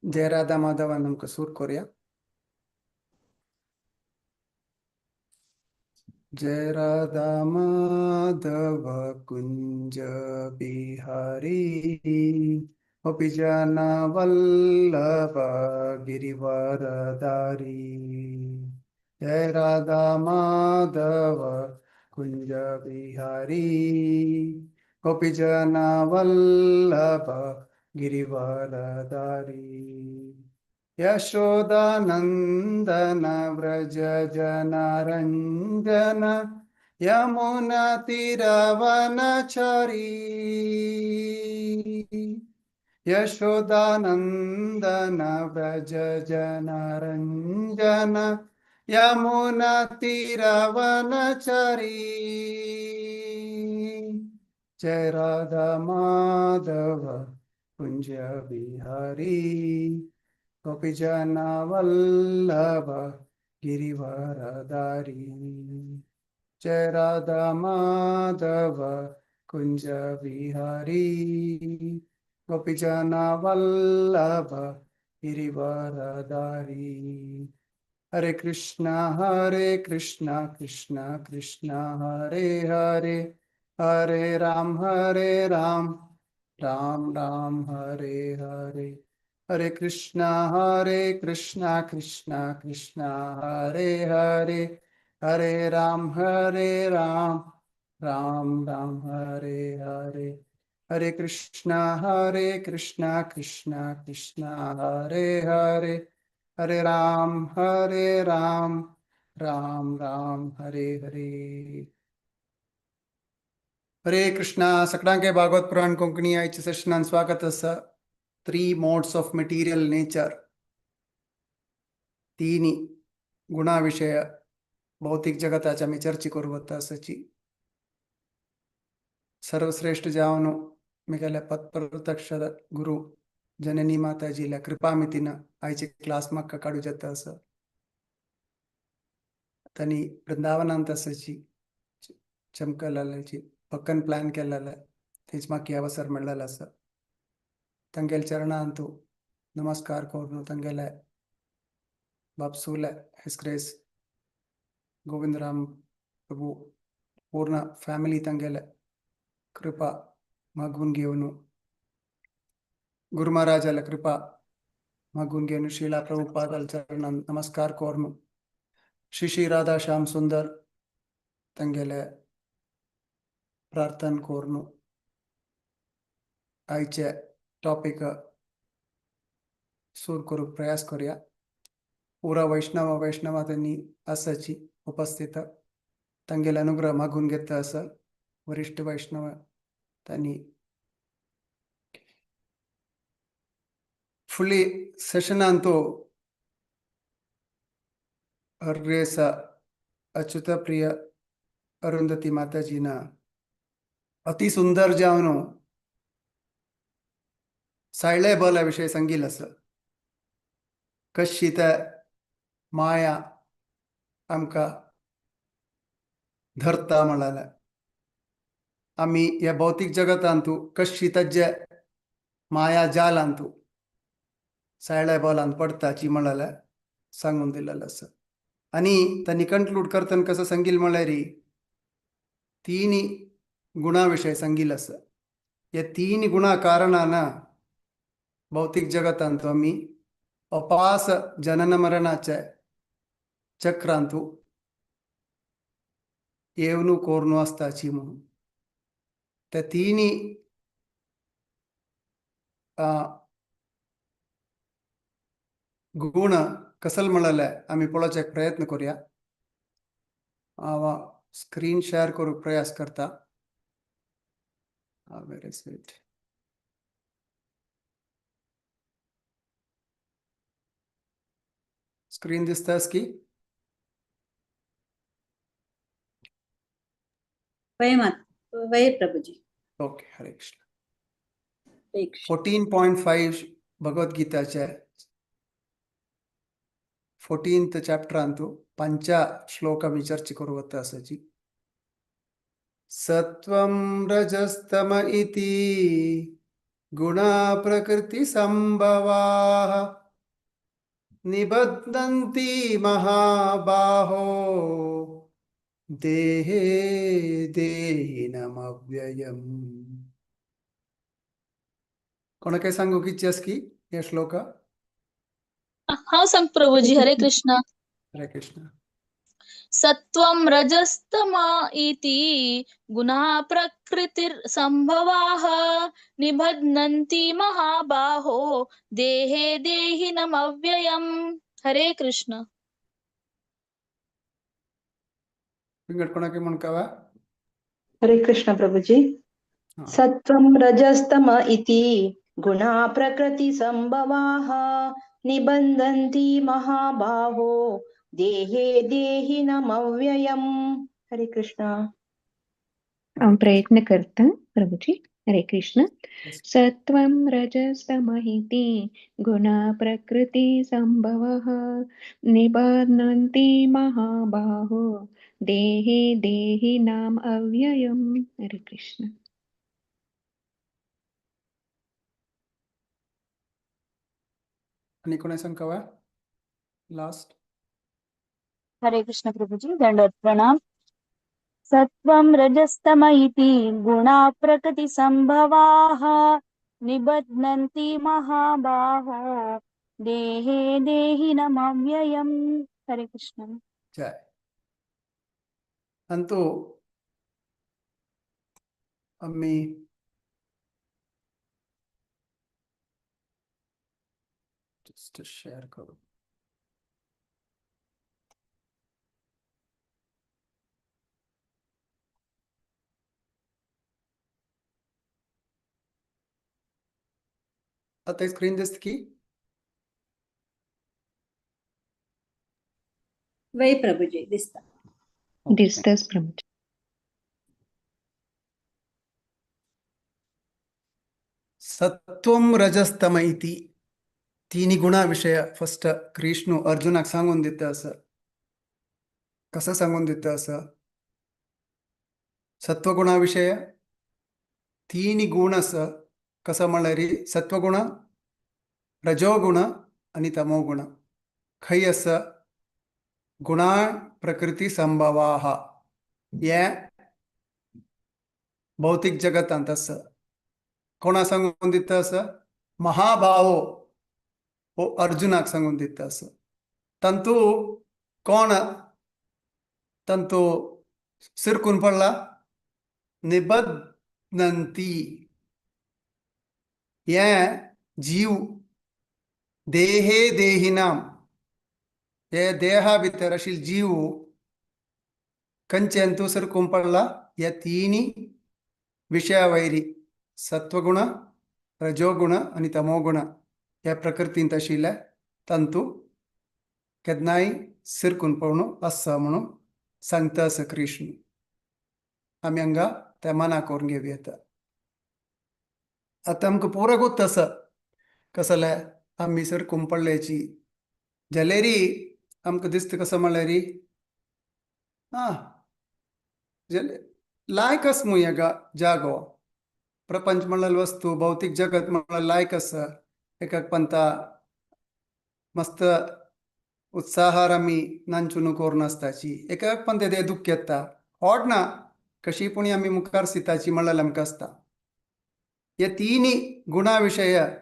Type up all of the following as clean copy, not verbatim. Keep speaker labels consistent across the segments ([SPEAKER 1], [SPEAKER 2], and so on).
[SPEAKER 1] जय राधा माधव नमक सूर कोरिया. जय राधा माधव कुंज बिहारी, गोपी जन वल्लभ गिरिवरधारी. जय राधा माधव कुंज बिहारी, गोपी जन वल्लभ गिरिवरधारी. यशोदानन्दन व्रज जनरञ्जन, यमुना तीरवनचारी. यशोदानन्दन व्रज जनरञ्जन, यमुना तीरवनचारी. जय राधा माधव कुंज बिहारी, गोपीजन वल्लभ गिरिवरधारी. जय राधा माधव कुंज बिहारी, गोपीजन वल्लभ गिरिवरधारी. हरे कृष्णा हरे कृष्णा कृष्णा कृष्णा हरे हरे, हरे राम हरे राम राम राम हरे हरे. हरे कृष्णा हरे कृष्णा कृष्णा कृष्णा हरे हरे, हरे राम हरे राम राम राम हरे हरे. हरे कृष्णा हरे कृष्णा कृष्णा कृष्णा हरे हरे, हरे राम हरे राम राम राम हरे हरे. हरे कृष्णा. सकडांके भागवत पुराण कोंकणी आयच्या सेशनान स्वागत आसा. Three modes of material nature, तीन गुणा विषय भौतिक जगताच्या आमी चर्चा करू वता आसाची. सर्वश्रेष्ठ जावन मिगेले पत्प्रत्यक्ष गुरु जननी माताजीला कृपामितीन आयचे क्लास म्हाका काडू जाता आसा. तांणी वृंदावनांत आसाची चमकलाची पक्कन प्लॅन केलेले, थंयच म्हाका अवसर मेळ्ळेलो आसा. तांगेले चरणांतु नमस्कार करून, तांगेले बापसूले his grace Govindram Prabhu पूर्ण फॅमिली तांगेले कृपा मागून घेवन, गुरु महाराजाला कृपा मागून घेवन, श्रीला प्रभुपादाल चरणान नमस्कार करून, श्री श्री राधा श्याम सुंदर तांगेले प्रार्थना करून आयचे टॉपिक सुरू करूंक प्रयास करूया. पुरा वैष्णव वैष्णवा त्यांनी आसाची उपस्थित, तांगेले अनुग्रह मागून घेता आसा. वरिष्ठ वैष्णव त्यांनी फुडली सेशनांतु हर ग्रेस अच्युत प्रिय अरुंधती माताजीना अति सुंदर जावन सायळे बल विषय सांगिल आसा, कशी त माया आमकां धरता म्हळ्यार आमी ह्या भौतीक जगतांतु कशी तज्जे माया जालांतु सायळ्या बॉलांत पडताची म्हळ्यार सांगून दिलेलं आसा. आनी तांणी कन्क्लूड करतना कसं सांगील म्हळ्यार तीन गुणा विषय सांगील आसा. ह्या तीन गुणा कारणान भौतीक जगतांत आमी अपास जनन मरणाचे चक्रांतु येवनू कोरनू आसताची म्हणून त्या तिन्ही गुण कसल म्हळ्यार आमी पळोवचो एक प्रयत्न करूया. हांव स्क्रीन शेअर करूंक प्रयास करता. Where is it? Screen दिसतास की?
[SPEAKER 2] वय मात वय प्रभुजी.
[SPEAKER 1] ओके, हरे कृष्ण.
[SPEAKER 2] हरे कृष्ण.
[SPEAKER 1] 14.5, भगवद्गीताचे 14th चॅप्टरांतु पंच श्लोक आमी चर्चा करू वता आसाची. सत्वं रजस्तम इति गुणा प्रकृती संभवाः निबध्नन्ति महाबाहो देहे देहिनमव्ययम्. कोणाक सांगूक इच्छा की हे श्लोक?
[SPEAKER 3] हांव सांग प्रभुजी. हरे कृष्ण.
[SPEAKER 1] हरे कृष्ण.
[SPEAKER 3] सत्वं रजस्तम इति गुणा प्रकृतिर्सम्भवाः निबध्नन्ति महाबाहो देहे देहिनमव्ययम्. हरे कृष्ण.
[SPEAKER 1] विंगड कोणाक म्हणकावा?
[SPEAKER 4] हरे कृष्ण प्रभुजी. सत्वं रजस्तम इति गुणा प्रकृति संभवाः निबन्धन्ति महाबाहो देहे देहिनमव्ययम्. हरे कृष्ण.
[SPEAKER 5] हांव प्रयत्न करता प्रभुजी. हरे कृष्ण. सत्वं रजस्तमहिति गुणा प्रकृति संभवः निबध्नन्ति महाबाहो देहे देहिनाम् अव्ययम्. हरे कृष्ण.
[SPEAKER 1] आणि कोणा सांगकावा लास्ट?
[SPEAKER 6] हरे कृष्ण प्रभुजी, दंडवत प्रणाम. सत्वं रजस्तम इति गुणा प्रकृति संभवाः निबध्नन्ति महाबाहो देहे देहिनमव्ययम्. हरे कृष्ण.
[SPEAKER 1] जय. अंतु आम्ही जस्ट शेअर करू. आता स्क्रीन दिसत की?
[SPEAKER 2] वय प्रभुजी, दिसता.
[SPEAKER 5] दिसताच प्रभुजी.
[SPEAKER 1] सत्वम रजस्तम इति तिन्ही गुणा विषय फर्स्ट कृष्ण अर्जुनाक सांगून दिता असं. कसं सांगून दिता असं? सत्वगुणा विषय तिन्ही गुण असं कसं म्हणल्यार सत्वगुण, रजोगुण आणि तमोगुण खंय आसा? गुणा प्रकृती संभवाः हे भौतिक जगतांत आसा. कोणा सांगून दिता आसा? महाभावो हो अर्जुनाक सांगून दिता आसा. तांतू कोण तांतू सिरकून पडला? निबध्नन्ति हे जीव देहे देहिनाम, हे देहा भितर आशिल्ले जीव खंयचे अंतू सरकून पडला? ह्या तिन्ही विशया वयरी, सत्वगुण, रजोगुण आनी तमोगुण ह्या प्रकृतींत आशिल्ले तांतू केन्नाय सिरकून पडून आसा म्हणून सांगता आसा कृष्ण. आमी हांगा त्या मना करून घेवया. आतां आमकां पुरो गोत आसा कसलें आमी सरकून पडल्याची. जाल्यारी आमकां दिसता कसं म्हणल्यार आं लायक आसा मु ह्या जागो. प्रपंच म्हणल्यार वस्तू, भौतीक जगत म्हणल्यार लायक आसा. एकाक पंता मस्त उत्साहार आमी नांचून करून आसताची, एकाक पंत ते दुख्ख येता. होड ना, कशी पुणी आमी मुखार सिताची म्हणल्यार आमकां आसता. हे तिन्ही गुणा विशय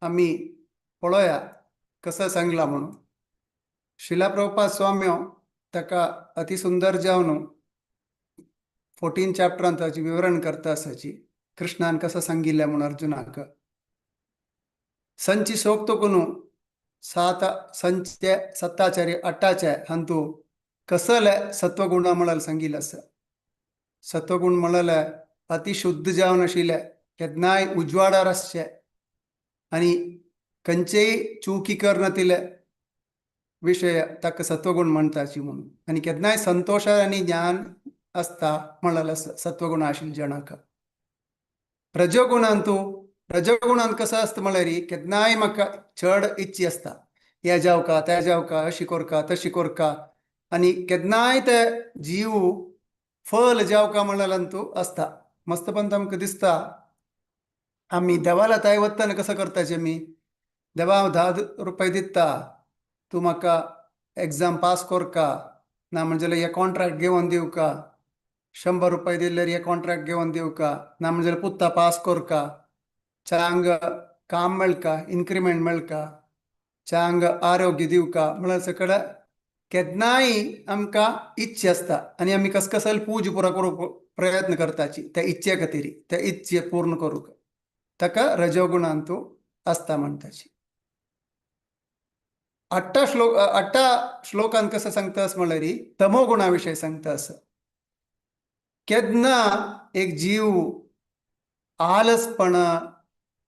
[SPEAKER 1] आमी पळोवया कसं सांगला म्हणून. शिला प्रभुपाद स्वाम्यो ताका अति सुंदर जावन 14 चॅप्टरान ताची विवरण करता आसाची, कृष्णान कसं सांगिल्लें म्हणून अर्जुनाक. संची सोक्तकुनु सात संचे सत्ताचार्य अट्टाचे हंतू कसले सत्वगुण म्हळ्यार सांगिल्लें आसा. सत्वगुण म्हळ्यार अतिशुद्ध जावन आशिल्ले, केन्नाय उजवाडार आसचे आनी खंयचेय चुकी करनातिल्ले विशय ताका सत्वगुण म्हणटाची म्हणून. आनी केन्नाय संतोश आनी ज्ञान आसता म्हणलें सत्वगुण आशिल्ले जणाक. रजोगुणान तूं रजोगुणान कसो आसता म्हणल्यार केन्नाय म्हाका चड इच्छी आसता, हे जावका ते जावका, अशी कोरका तशी कोरका, आनी केन्नाय ते जीव फल जावका म्हणलें तूं आसता. मस्तपण आमकां दिसता. आमी देवाला ताय वतना कसो करताचे आमी, देवा हांव 10 रुपये दिता, तूं म्हाका एग्जाम पास करका, ना म्हणजे हे कॉन्ट्रॅक्ट घेवन दिवका, 100 रुपये दिल्यार हे कॉन्ट्रॅक्ट घेवन दिवका, ना म्हणजे पुत्ता पास करका, चांग काम मेळका, इन्क्रिमेंट मेळका, चांग आरोग्य दिवका, म्हळ्यार सगळं केन्नाय आमकां इच्छा आसता आनी आमी कसकसल पूज पुरो करूंक प्रयत्न करताची त्या इच्छे खातीर, त्या इच्छे पूर्ण करूंक, ताका रजोगुणांतू आसता म्हणटाची. अठ्ठा श्लोकान कसं सांगता असं म्हणल्यार तमो गुणा विशय सांगता असं. केन्ना एक जीव आलसपण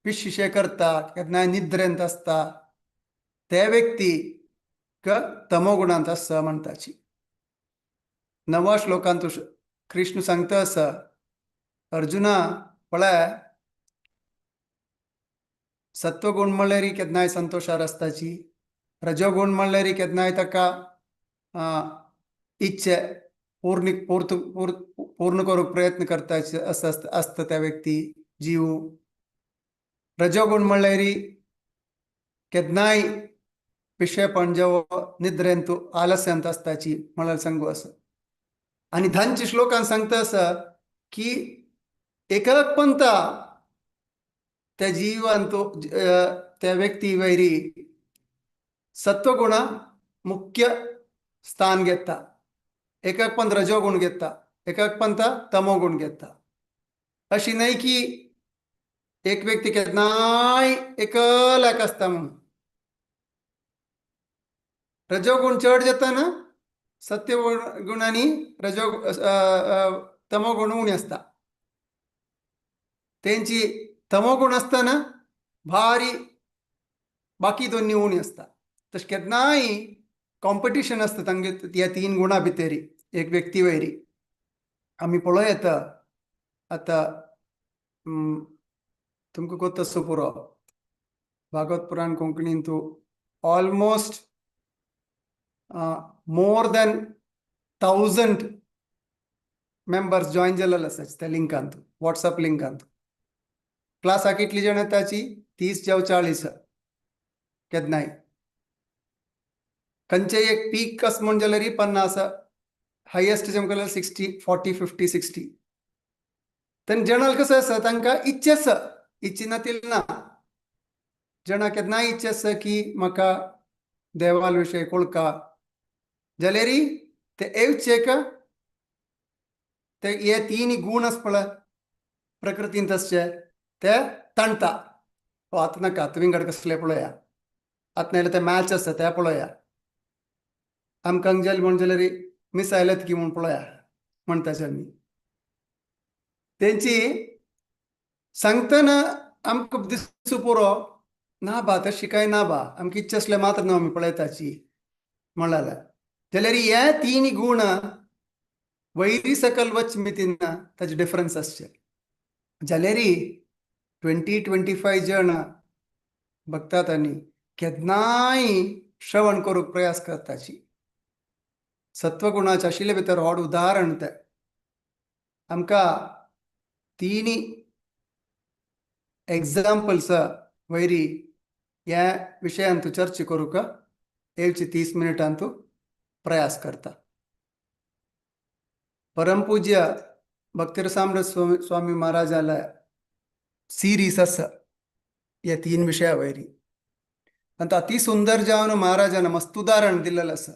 [SPEAKER 1] पिशिशे करता, केन्ना निद्रेंत आसता, ते व्यक्ती तमोगुणांत आसा म्हणटाची. नवा श्लोकांत कृष्ण सांगता आसा, अर्जुना पळय सत्वगुण म्हणल्यार केन्नाय संतोशार आसताची, रजोगुण म्हणल्यार केन्नाय ताका इच्छे पूर्ण पूर्ण पूर्ण करूंक प्रयत्न करताचे आसता त्या व्यक्ती जीव. रजोगुण म्हणल्यार केन्नाय पिशेपण जेव निद्रेंत आलस्यांत आसताची म्हळ्यार सांगू आसा. आनी धांचे श्लोकान सांगता आसा की एकक पंथा त्या जीवान तो त्या व्यक्ती वैरी सत्वगुण मुख्य स्थान घेता, एकक पंथ रजोगुण घेता, एकक पंथ तमोगुण घेता. अशी न्हय की एक व्यक्ती केन्नाय एकल्याक आसता म्हणून. रजोगुण चड जाता ना सत्य गुण आनी रजो तमोगुण उणे आसता. तेंची तमोगुण आसतना भारी बाकी दोन्ही उणी आसता. तशें केन्नाय कॉम्पिटिशन आसता तांगे ह्या तीन गुणा भितर एक व्यक्ती वयरी. आमी पळोवं येता आतां तुमकां कोत्ता आसूं पुरो, भागवत पुराण कोंकणीन तूं almost more than 1000 members join जालेले आसा त्या लिंकांत, वॉट्सअप लिंकांत. क्लासाक कितली जण येताची 30 जावं 40 केन्नाय, खंयचे एक पीक कस म्हण जाल्यार 50, हायेस्ट जम केल्यार 60, 40, 50, 60. तेन्ना जणाल कसं आसा तांकां इच्छा आसा, इच्छा नातील ना, जणां केन्नाय इच्छा आसा की म्हाका देवाल विशय कळका जाल्यार ते येवचेक ते हे तीन गुण आसा पळय प्रकृतींत आसचे ते ताणटा. ओ आतां नाका, आतां विंगड कसले पळोवया, आतां नाजाल्यार ते मॅच आसा ते पळोवया, आमकां जालें म्हण जाल्यार मिसायल येता की म्हूण पळोवया म्हणटाचे आमी. तेंची सांगतना आमकां दिसूं पुरो ना बा, तशी कांय ना बा, आमकां इच्छा आसल्यार मात्र न्हू आमी पळयताची म्हणल्यार. जाल्यार हे तीन गुण वैरी सकल वच मितीन ताजे डिफरन्स आसचे. जाल्यार 20-25 जण बघतात आनी केन्नाय श्रवण करूंक प्रयास करताची. सत्वगुणाचे आशिल्ले भितर व्हड उदाहरण तें आमकां तिनी एग्जाम्पल्स वैरी ह्या विशयांत चर्चा करूंक येवची 30 मिनटांत प्रयास करता. परमपूज्य भक्तिरसामृत स्वामी महाराजाला सिरीज आसा ह्या तीन विशया वयरी. आनी अति सुंदर जावन महाराजान मस्त उदाहरण दिलेलें आसा.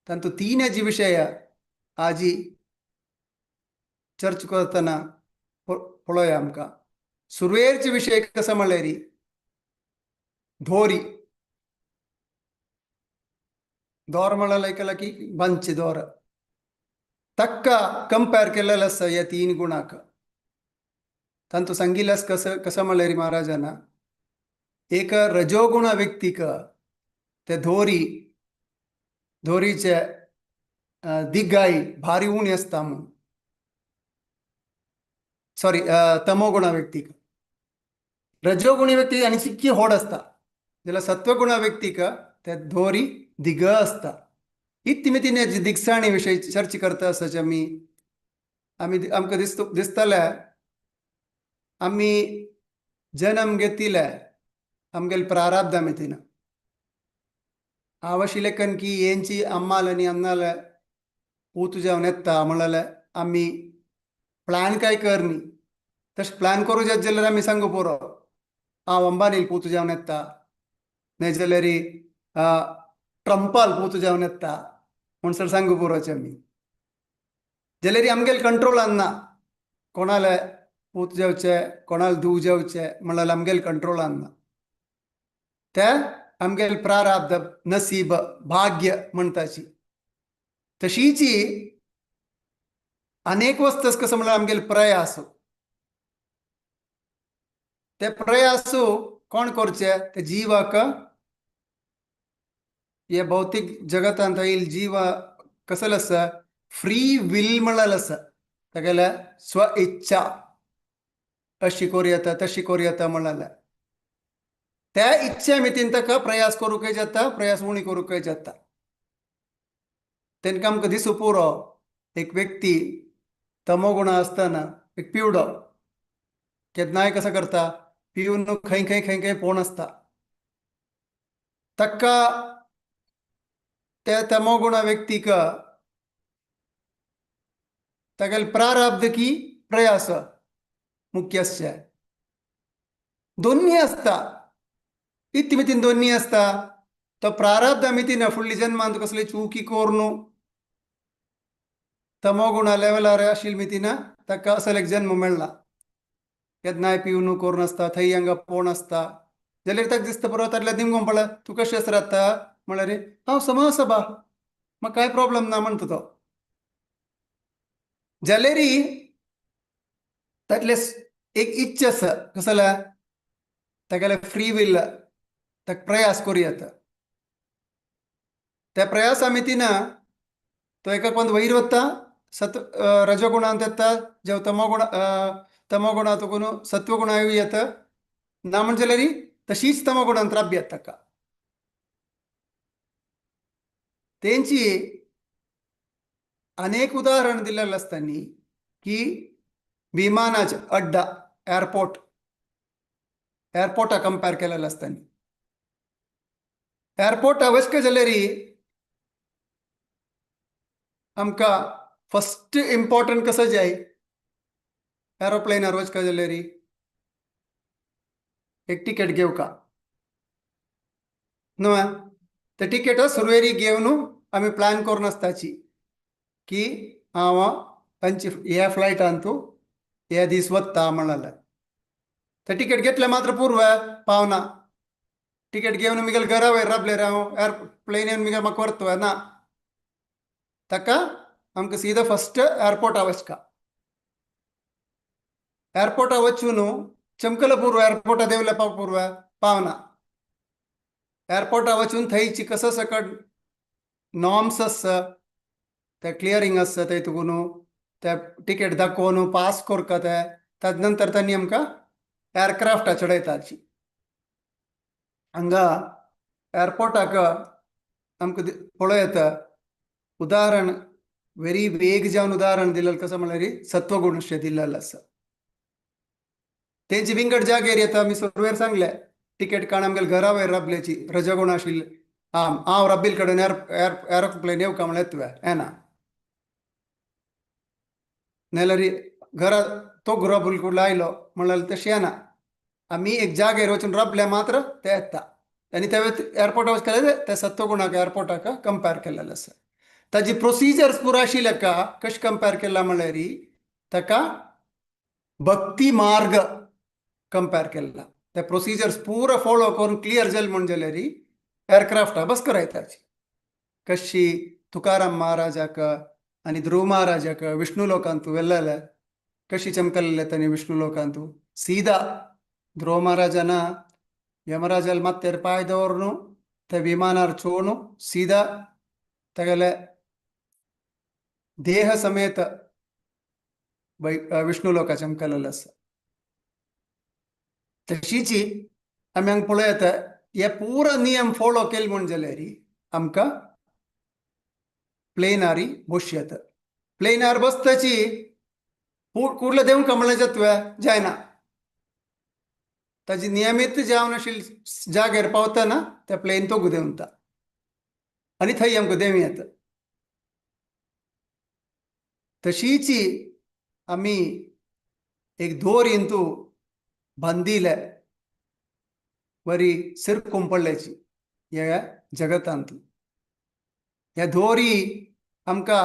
[SPEAKER 1] तांतू तीन जी विशय आजी चर्चा करतना पळोवया आमकां. सुरवेरचे विशय कसो म्हणल्यार धोरी दोर म्हळ्यार आयकला की बांदचे दोर ताका कंपेर केलेलें आसा ह्या तीन गुणाक. तांतू सांगिल्लें आसा कसं कसं म्हणल्यार महाराजान एक रजोगुण व्यक्तीक ते धोरी धोरीचे दिगाई भारी उणी आसता म्हूण, सॉरी तमोगुण व्यक्तीक. रजोगुणी व्यक्ती आनी चिक्की होड आसता, जाल्यार सत्वगुण व्यक्तीक ते धोरी दिग आसता. इत्तिमितीने दिगसाणी विशय चर्चा करता आसाचे आमी आमी आमकां दिसतले आमी जन्म घेतिले आमगेले प्रारब्ध मितीन. आवशिलेकन की यांची अम्माल आनी अन्नाल पूत जावन येता म्हणल्यार आमी प्लॅन काय कर न्ही. तशें प्लॅन करूं जात जाल्यार आमी सांगू पुरो, हांव अंबानील पूत जावन येता, नाय जाल्यार ट्रंपाल पूत जावन येता म्हणसर सांगू पुरोचे आमी. जाल्यार आमगेले कंट्रोलान ना, कोणाले पूत जावचे कोणाले धूव जावचे म्हणल्यार आमगेले कंट्रोलान ना. ते आमगेले प्रारब्ध, नसीब, भाग्य म्हणटाची. तशीची अनेक वस्त कसं म्हणल्यार आमगेले प्रयास, ते प्रयास कोण करचे? ते जीवाक हे भौतिक जगतांत येईल जीव कसलो आसा, फ्री will म्हणलेलो आसा. तागेले स्व इच्छा, अशी करूं येता तशी करूं येता म्हणलें. त्या इच्छा मितीन ताका प्रयास करूंकय जाता, प्रयास उणी करूंकय जाता. तेंकां आमकां दिसूं पुरो, एक व्यक्ती तमोगुणा आसतना एक पिवडो केन्नाय कसो करता, पिवन खंय खंय खंय खंय पोवन आसता. ताका त्या तमोगुणा व्यक्तीक तागेले प्रारब्ध की प्रयास मुख्य आसचे दोन्ही आसता. इत्ती मितीन दोन्ही आसता. तो प्रारब्ध मितीन फुडली जन्मांत कसली चुकी करून तमोगुणा लेवलार आशिल्ले मितीन ताका असो एक जन्म मेळ्ळा. केन्नाय पिवन करून आसता, थंय हांगा पोवन आसता. जाल्यार ताका दिसता पुरो, तातल्या दिमगो पळय तूं कशें आसा रावता म्हणल्यार हांव समा आसा बा, म्हाका कांय प्रॉब्लम ना म्हणटा तो. जाल्यार तातले एक इच्छा आसा, कसल्या तागेले फ्री will, ताका प्रयास करूं येता. त्या प्रयासा मितीन तो एका पंद वयर वता, सत रजगुणांत येता, जेव तमोगुण तमोगुणांत गुण सत्वगुणा येता ना म्हण जाल्यार तशीच तमोगुणांत राब येता ताका. तेंची अनेक उदाहरण दिलेलें आसतानी की विमानाचे अड्डा, एअरपोर्ट, एअरपोर्टा कंपेर केलेलें आसतानी. एअरपोर्टा वचका जाल्यार आमकां फस्ट इम्पॉर्टंट कसो जाय एरोप्लेनार वचका जाल्यार एक टिकेट घेवका न्हू. ते टिकेट सुरवेरी घेवन आमी प्लॅन करून आसताची की हांव तांची ह्या फ्लायटान तूं हे दीस वता म्हणलें. ते टिकेट घेतले मात्र पूर्व पावना. टिकेट घेवन मिगेल घरा वयर राबले हांव एअरप्लेन येवन मिगेल म्हाका व्हरतो ना. ताका आमकां सीधा फस्ट एअरपोर्टा वचका. एअरपोर्टा वचून चमकल पूर्व एअरपोर्टा देवले पाव पूर्व पावना. एअरपोर्टा वचून थंयची कसो सकट नॉर्म्स आसा, ते क्लियरींग आसा, थंय तुका ते टिकेट दाखोवन पास करका ते, ताजे नंतर तांणी आमकां एअरक्राफ्टा चडयताची. हांगा एअरपोर्टाक आमकां पळोवं येता उदाहरण, वेरी वेग जावन उदाहरण दिलेलें कसो म्हणल्यार सत्वगुण अशें दिलेलें आसा. तेंची विंगड जागेर येता. आमी सुरवेर सांगले टिकेट काण आमगेले घरा वयर राबल्याची रजगुण आशिल्ले आम हांव रब्बील कडेन एर एर एरोप्लेन येवका म्हणल्यार येतवे येना. नाल्यार घरा तो घरा कुडलो आयलो म्हणल्यार तशें येना. आमी एक जागेर वचून राबले मात्र ते येता. आनी ते एअरपोर्टा वच केले ते सत्वगुणाक एअरपोर्टाक कंपेर केलेलें आसा. ताजी प्रोसिजर्स पुरा आशिल्ले का कशें कंपेर केला म्हणल्यार ताका भक्ती मार्ग कंपेर केला. ते प्रोसिजर्स पुरा फॉलो करून क्लियर जाले म्हण जाल्यार एअरक्राफ्टा बस करायताची. कशी तुकाराम महाराजाक आनी ध्रुव महाराजाक विष्णू लोकांतू व्हेल्लेले कशी चमकल्ले तांणी विष्णू लोकांतू सीधा ध्रुव महाराजान यमराजाल माथ्यार पांय दवरून ते विमानार चोवन सीधा तागेले देह समेत विष्णू लोका चमकल्लेलो आसा. तशीची आमी हांगा पळोवं येता हे पुरा नियम फॉलो केले म्हण जाल्यार आमकां प्लेनारी बसू येता. प्लेनार बसताची कुडलो देवंक म्हणल्यार जातवे जायना. ताजी नियमीत जावन आशिल्ले जाग्यार पावतना त्या प्लेन तो देंवता आनी थंय आमकां देंव येता. तशीच आमी एक दोरीन तूं बांदिले वरी सिरकून पडल्याची ह्या जगतांत. ह्या दोरी आमकां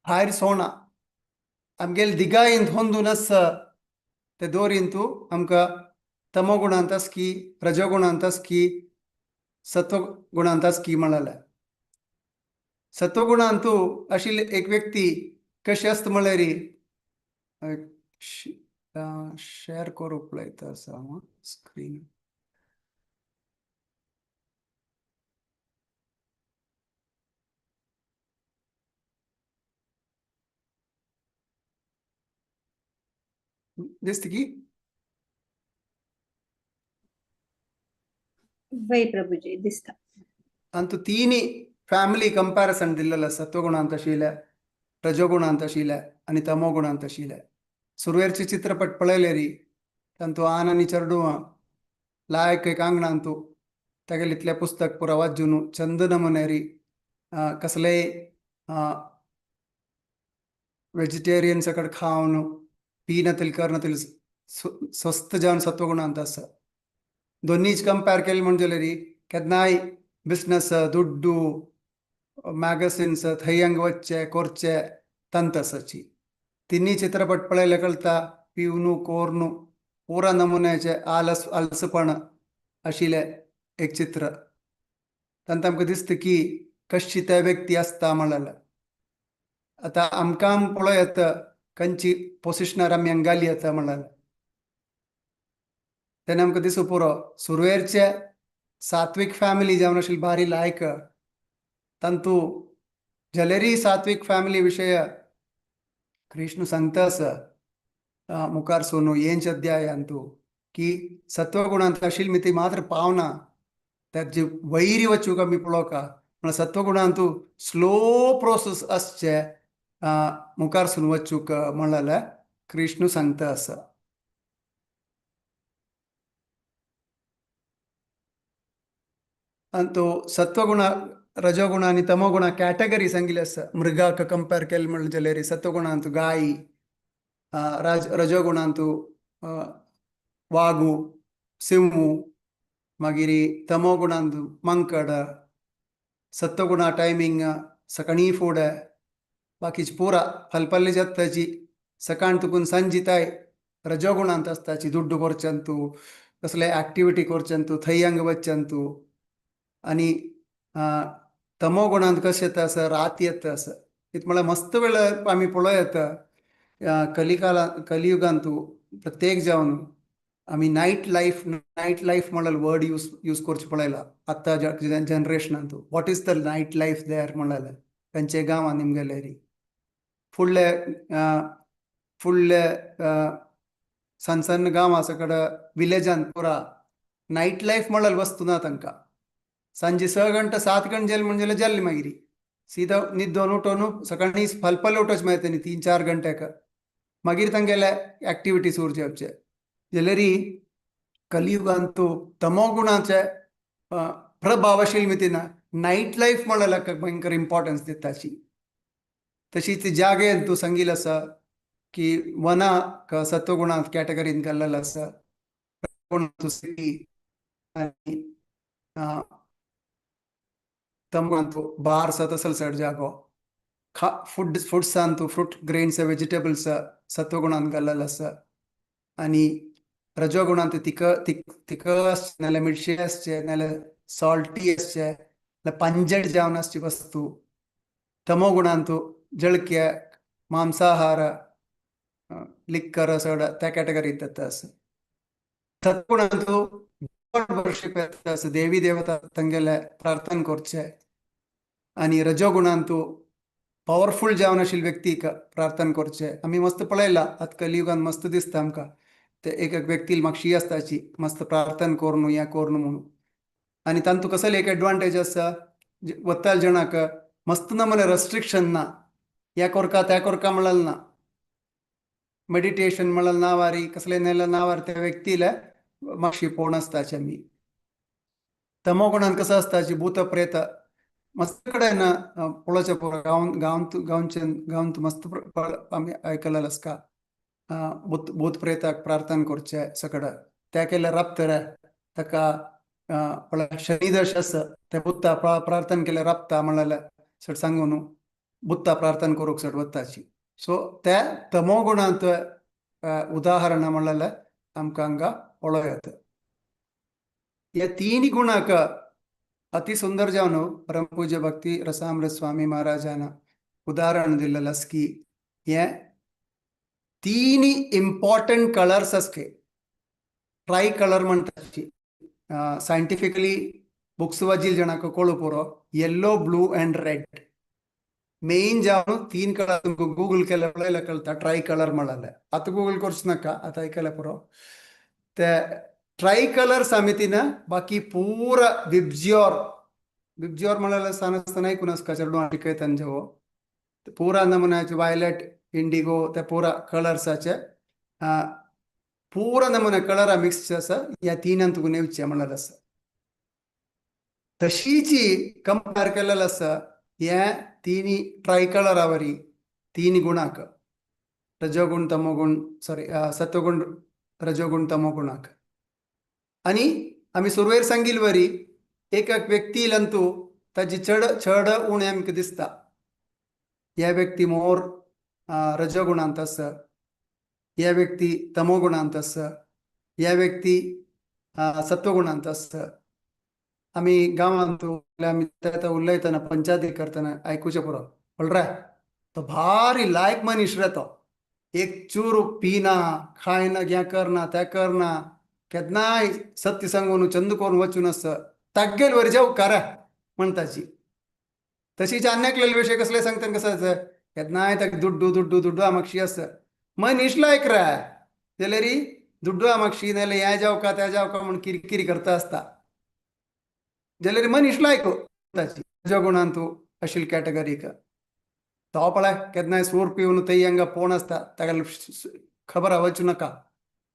[SPEAKER 1] भायर सोना आमगेले दिगायेन होंदून आसा ते दोरीन तूं आमकां तमोगुणांत आसकी रजगुणांत आसकी सत्वगुणांत आसकी म्हळ्यार. सत्वगुणांतू आशिल्ली एक व्यक्ती कशी आसता म्हळ्यार शेअर करूंक पळयता आसा हांव स्क्रीन. दिसता की?
[SPEAKER 2] वय प्रभुजी दिसता.
[SPEAKER 1] अंतू तिनी फॅमिली कंपॅरिसन दिल्लेलं सत्वगुणांत आशिल्ले रजोगुणांत आशिल्ले आनी तमोगुणांत आशिल्ले. सुरवेरचे चित्रपट पळयले री तांतू आन आनी चेडवां लायक एक आंगणांतू तागेले इतलें पुस्तक पुरा वाचून चंद नमुनेरी कसलेय वेजिटेरियन सकट खावन पिनातील करनातील स्वस्थ जावन सत्वगुणांत आसा. दोन्हीच कंपेर केले म्हणजे री केन्नाय बिझनस दुड्डू मॅगझिन्स थंय हांगा वचचे करचे तंत आसाची. तिन्ही चित्रपट पळयले कळटा पिवनू कोरनू पुरा नमुन्याचे आलस आलसपण आशिल्लें एक चित्र. तांकां आमकां दिसता की कशी त्या व्यक्ती आसता म्हळ्यार. आतां आमकां पळोवं येता खंयची पोजिशनार आमी हांगा घाली येता म्हळ्यार. तेन्ना आमकां दिसूं पुरो सुरवेरचे सात्वीक फॅमिली जावन आशिल्ली बारी लायक तांतू जलेरी सात्वीक फॅमिली विशय कृष्ण सांगता आसा मुखार सोनू येंच अध्यायांतू की सत्वगुणांत आशिल्ली मिती मात्र पावना त्यात जे वैरी वचूंक आमी पळोवका म्हळ्यार सत्वगुणांतू स्लो प्रोसेस आसचे मुखार सून वचूंक म्हणलें कृष्ण सांगता आसा. आनी तो सत्वगुण रजोगुण आनी तमोगुण कॅटेगरी सांगिल्ली आसा. मृगाक कंपेर केले म्हणलें जाल्यार सत्वगुणांत गाय, रजोगुणांत वागू सिंह, मागीर तमोगुणांत मंकड, सत्वगुणा टायमींग सकाळीं फुडें बाकीची पुरा फलपल्ली जाताची सकाळ तुकून सांजिताय रजोगुणांत आसताची दुड्डू करचंतू कसले ऍक्टिविटी करचंतू थंय हांगा वचचंतू. आनी तमोगुणांत कशें येता आसा रात येता आसा इत म्हळ्यार मस्त वेळ आमी पळोवं येता कलिकाला कलियुगांतू प्रत्येक जावन आमी नायट लायफ नायट लायफ म्हळ्यार वर्ड यूज यूज करचें पळयला आतां जनरेशनांतू. What is the night life there म्हळ्यार खंयचे गांवांत निमगेले री फुडले फुडले सण सण गांव आसा कडेन विलेजान पुरा नायट लायफ म्हळ्यार वस्तू ना तांकां. सांजे 6 गंटे 7 गंटे जेल म्हणजे जाल्ली मागीर सीधा न्हिदोन उठोन सकाळीं फलपल उठोवचें मेळटा न्ही 3-4 घंट्याक मागीर तांगेले ऍक्टिविटीज उरचे. जाल्यार कलियुगांतू तमोगुणाचे प्रभाव आशिल्ले मितीन नायट लायफ म्हळ्यार भयंकर इम्पॉर्टन्स दिताची. तशीच जागे तूं सांगिल्लें आसा की वना सत्वगुणांत कॅटेगरीन घाल्लेलो आसा आनी तमगुणांत बार आसा तसलो चड जागो खा फूड फुड्सांतू फ्रूट ग्रेन्स वेजिटेबल्स सत्वगुणांत घाल्लेलो आसा. आनी रजोगुणांत तिक तिक आसचें नाल्यार मिरशें आसचें नाल्यार सॉल्टी आसचें नाल्यार पंजट जावन आसची वस्तू. तमोगुणांत जळक्या मांसाहार लिक्कर चड त्या कॅटेगरींत येता आसा. सत्गुणांतू वर्शिप येता आसा देवी देवता तांगेले प्रार्थना करचें. आनी रजोगुणांतू पावरफूल जावन आशिल्ले व्यक्तीक प्रार्थना करचें. आमी मस्त पळयला आतां कलियुगान मस्त दिसता आमकां ते एक एक व्यक्ती मातशी आसताची मस्त प्रार्थना करून हें करून म्हणून. आनी तांतू कसले एक एडवांटेज आसा वताल जणाक मस्त ना म्हळ्यार रेस्ट्रिक्शन ना ह्या कोरका त्या कोरका म्हळ्यार ना मेडिटेशन म्हळ्यार नावारी कसले नेल्या नावार त्या व्यक्तीला मातशी पोवन आसताची आमी. तमोगुणान कसो आसताची भूत प्रेत मस्त कडेन पळोवचें पुरो, गांव गांवांत गांवचे गांवांत मस्त आमी आयकलेलें आसता, भूत भूत प्रेताक प्रार्थना करचें सगळें त्या केल्यार राबता ताका. पळय शनी दश आसा, ते बुत्ता प्रार्थना केल्यार राबता म्हणल्यार सट सांगून बुत्ता प्रार्थना करूंक सट वताची. सो त्या तमोगुणांत उदाहरण म्हणल्यार आमकां हांगा पळोवं येता. ह्या तिनी गुणाक अति सुंदर जावन परमपूज्य भक्ती रसामृत स्वामी महाराजान उदाहरण दिलेलें आसा की हे तिनी इम्पॉर्टंट कलर्स आसचे, ट्राय कलर म्हणटाची. सायंटिफिकली बुक्स वाजील जणांक कळू पुरो, yellow, blue and red main जावन तीन कलर. तुमकां गुगल केल्यार पळयल्यार कळटा ट्राय कलर म्हळ्यार. आतां गुगल करचें नाका, आतां आयकल्यार पुरो. ते ट्राय कलर समितीन बाकी पुरा विब्ज्योर. विब्ज्योर म्हळ्यार सान आसतना आयकून आसता, चेडवां शिकयतना जेवो पुरा नमुन्याचे वायलेट, इंडिगो, ते पुरा कलर्साचे पुरा नमुने कलरा मिक्स आसा. ह्या तीनान तुका नेवचे म्हणल्यार आसा. तशीची कंपेर केलेलें आसा हे तिनी ट्राय कलरावरी तीन गुणाक, रजोगुण, तमोगुण, सॉरी, सत्वगुण, रजोगुण, तमोगुणाक. आणि आमी सुरवेर सांगिल वरी एक एक व्यक्ती अंतू ताजी चड चड उणें आमकां दिसता. ह्या व्यक्ती मोर रजोगुणांत आसा, ह्या व्यक्ती तमोगुणांत आसा, ह्या व्यक्ती सत्वगुणांत आसा. आमी गांवांत आमी ते उलयतना, पंचायती करतना आयकुचें पुरो, पळय तो भारी लायक मनीस रे, तो एक चूर पिना, खायना, हें करना, तें करना, केन्नाय सत्य सांगून चंद करून वचून आसा, तागेल वरी जेवकार म्हणटाची. तशीच आन्यकलेले विशय कसले सांगता, कसं आसा, केन्नाय ताका दुड्डू दुड्डू दुड्डू आमाक्षी आसा, मनीस लायक रे, जाल्यार दुड्डू आमाक्षी नाल्यार हें जावका तें जावका म्हूण किरकिरी करता आसता, जाल्यार मनीस लायक ताची रजोगुणान तूं अशील कॅटेगरीक. तो पळय केन्नाय सूर पिवन थंय हांगा पोण आसता, ताका खबर वचूं नाका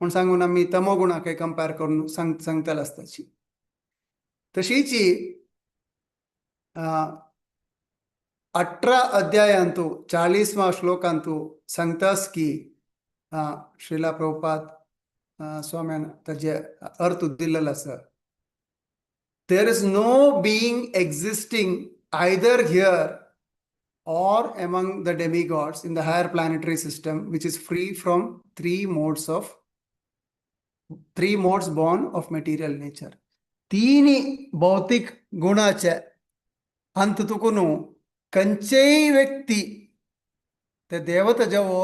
[SPEAKER 1] म्हूण सांगून आमी तमो गुणाक कंपेर करून सांगतले आसताची. तशीची 18 अध्यायांतू 40वा श्लोकांतू सांगतास की श्रीला प्रभुपाद स्वाम्यान ताजे अर्थ दिलेलो आसा, there is no being existing either here or among the demigods in the higher planetary system which is free from three modes born of material nature. तीन भौतिक गुणाचे अंत तुकून खंयचेय व्यक्ती, ते देवता जेवो,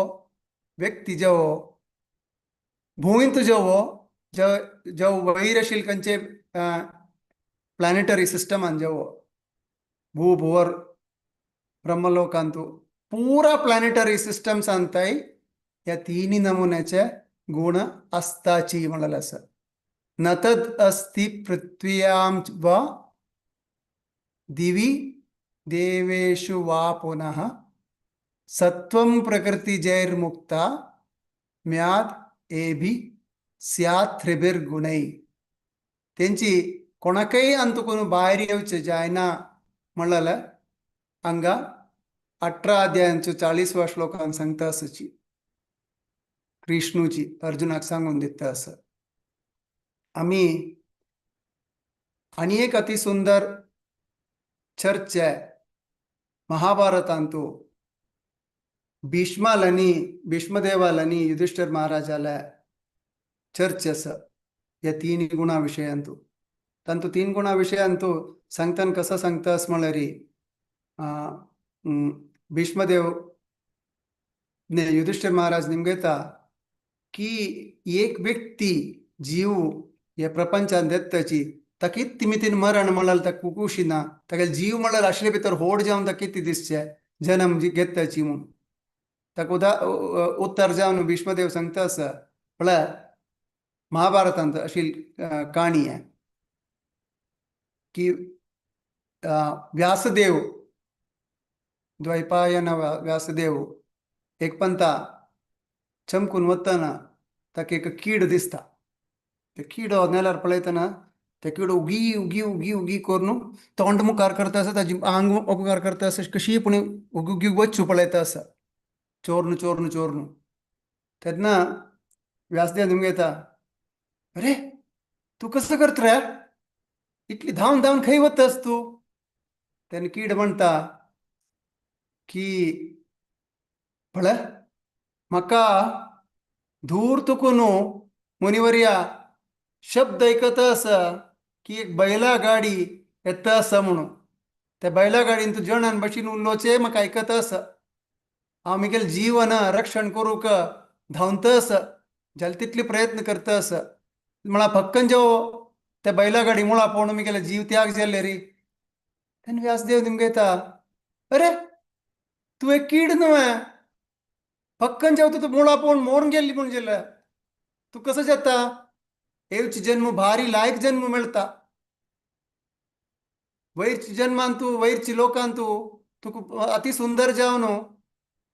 [SPEAKER 1] व्यक्ती जेवो, भूंयंत जेवो, जेव वयर आशिल्ले खंयचे प्लॅनेटरी सिस्टमान जेवो, भू भुवर ब्रह्मलोकांतू, पुरा प्लॅनेटरी सिस्टम सांगताय ह्या तिन्ही नमुन्याचे गुण असताची म्हणलेले आसा. न तद अस्ति पृथ्व्यां वा दिवि देवेषु वा पुनः सत्वं प्रकृतिजैर्मुक्ता म्याद एभि स्यात् त्रिभिर्गुणै. तेंची कोणाकय अंतकून भायर येवचें जायना म्हणलें हांगा 18 अध्यायांचो 40वा श्लोकान सांगता आसची कृष्णूची अर्जुनाक सांगून दिता आसा. आमी आनी एक अति सुंदर चर्चा महाभारतांतू भीष्मालानी भीष्मदेवालानी युधिष्ठिर महाराजाला चर्चा आसा ह्या तीन गुणा विशयांतू. तांतू तीन गुणा विशयांतू सांगताना कसं सांगता अस म्हळ्यार भीष्मदेव ने युधिष्ठिर महाराज निमगयता की एक व्यक्ती जीव ह्या प्रपंचान देत्ताची ताका कितली मितीन मरण म्हळ्यार ताका कुकुशी ना, ताका जीव म्हळ्यार आशिल्ले भितर होड जावन ताका कितें दिसचें जन्म घेताची म्हूण. ताका उत्तर जावन भीष्मदेव सांगता आसा, म्हळ्यार महाभारतांत अशी काणी आहे की व्यासदेव, द्वैपायन व्यासदेव एक पंता चमकून वतना ताका एक कीड दिसता. ते किडो नेल्यार पळयतना ते किडो उगी उगी उगी उगी करून तोंड मुखार करता आसा, ताजी आंग मुखार करता आसा, कशी पूण उगी उगी वच्चू पळयता आसा, चोरनु चोरनु चोरनु. तेन्ना व्यासदेव निमगेता येता, अरे तूं कसो करता रे, इतली धांवन धांवन खंय वतस तूं? तेन्ना कीड म्हणटा की पळय म्हाका दूर तुकून मुनिवर्या शब्द ऐकत आसा की एक बैला गाडी येता आसा म्हणून. त्या बैला गाडीन तूं जणान भशेन उलोवचें म्हाका आयकत आसा. हांव म्हगेलें जीवन रक्षण करूंक धांवता आसा, जाल्यार तितले प्रयत्न करता आसा. म्हळ्यार फक्कन जेव त्या बैला गाडी मुळा पळोवन म्हगेले जीव त्याग जाल्ले रे. तेन्ना व्यासदेव निमगेता, अरे तूं एक कीड न्हय, फक्कन जेव तूं मुळा पळोवन मोरून गेल्ली म्हूण जाल्यार तूं कसो जाता? येवचे जन्म भारी लायक जन्म मेळटा. वैरची जन्मान तूं वैरची लोकान तूं तुका अति सुंदर जावन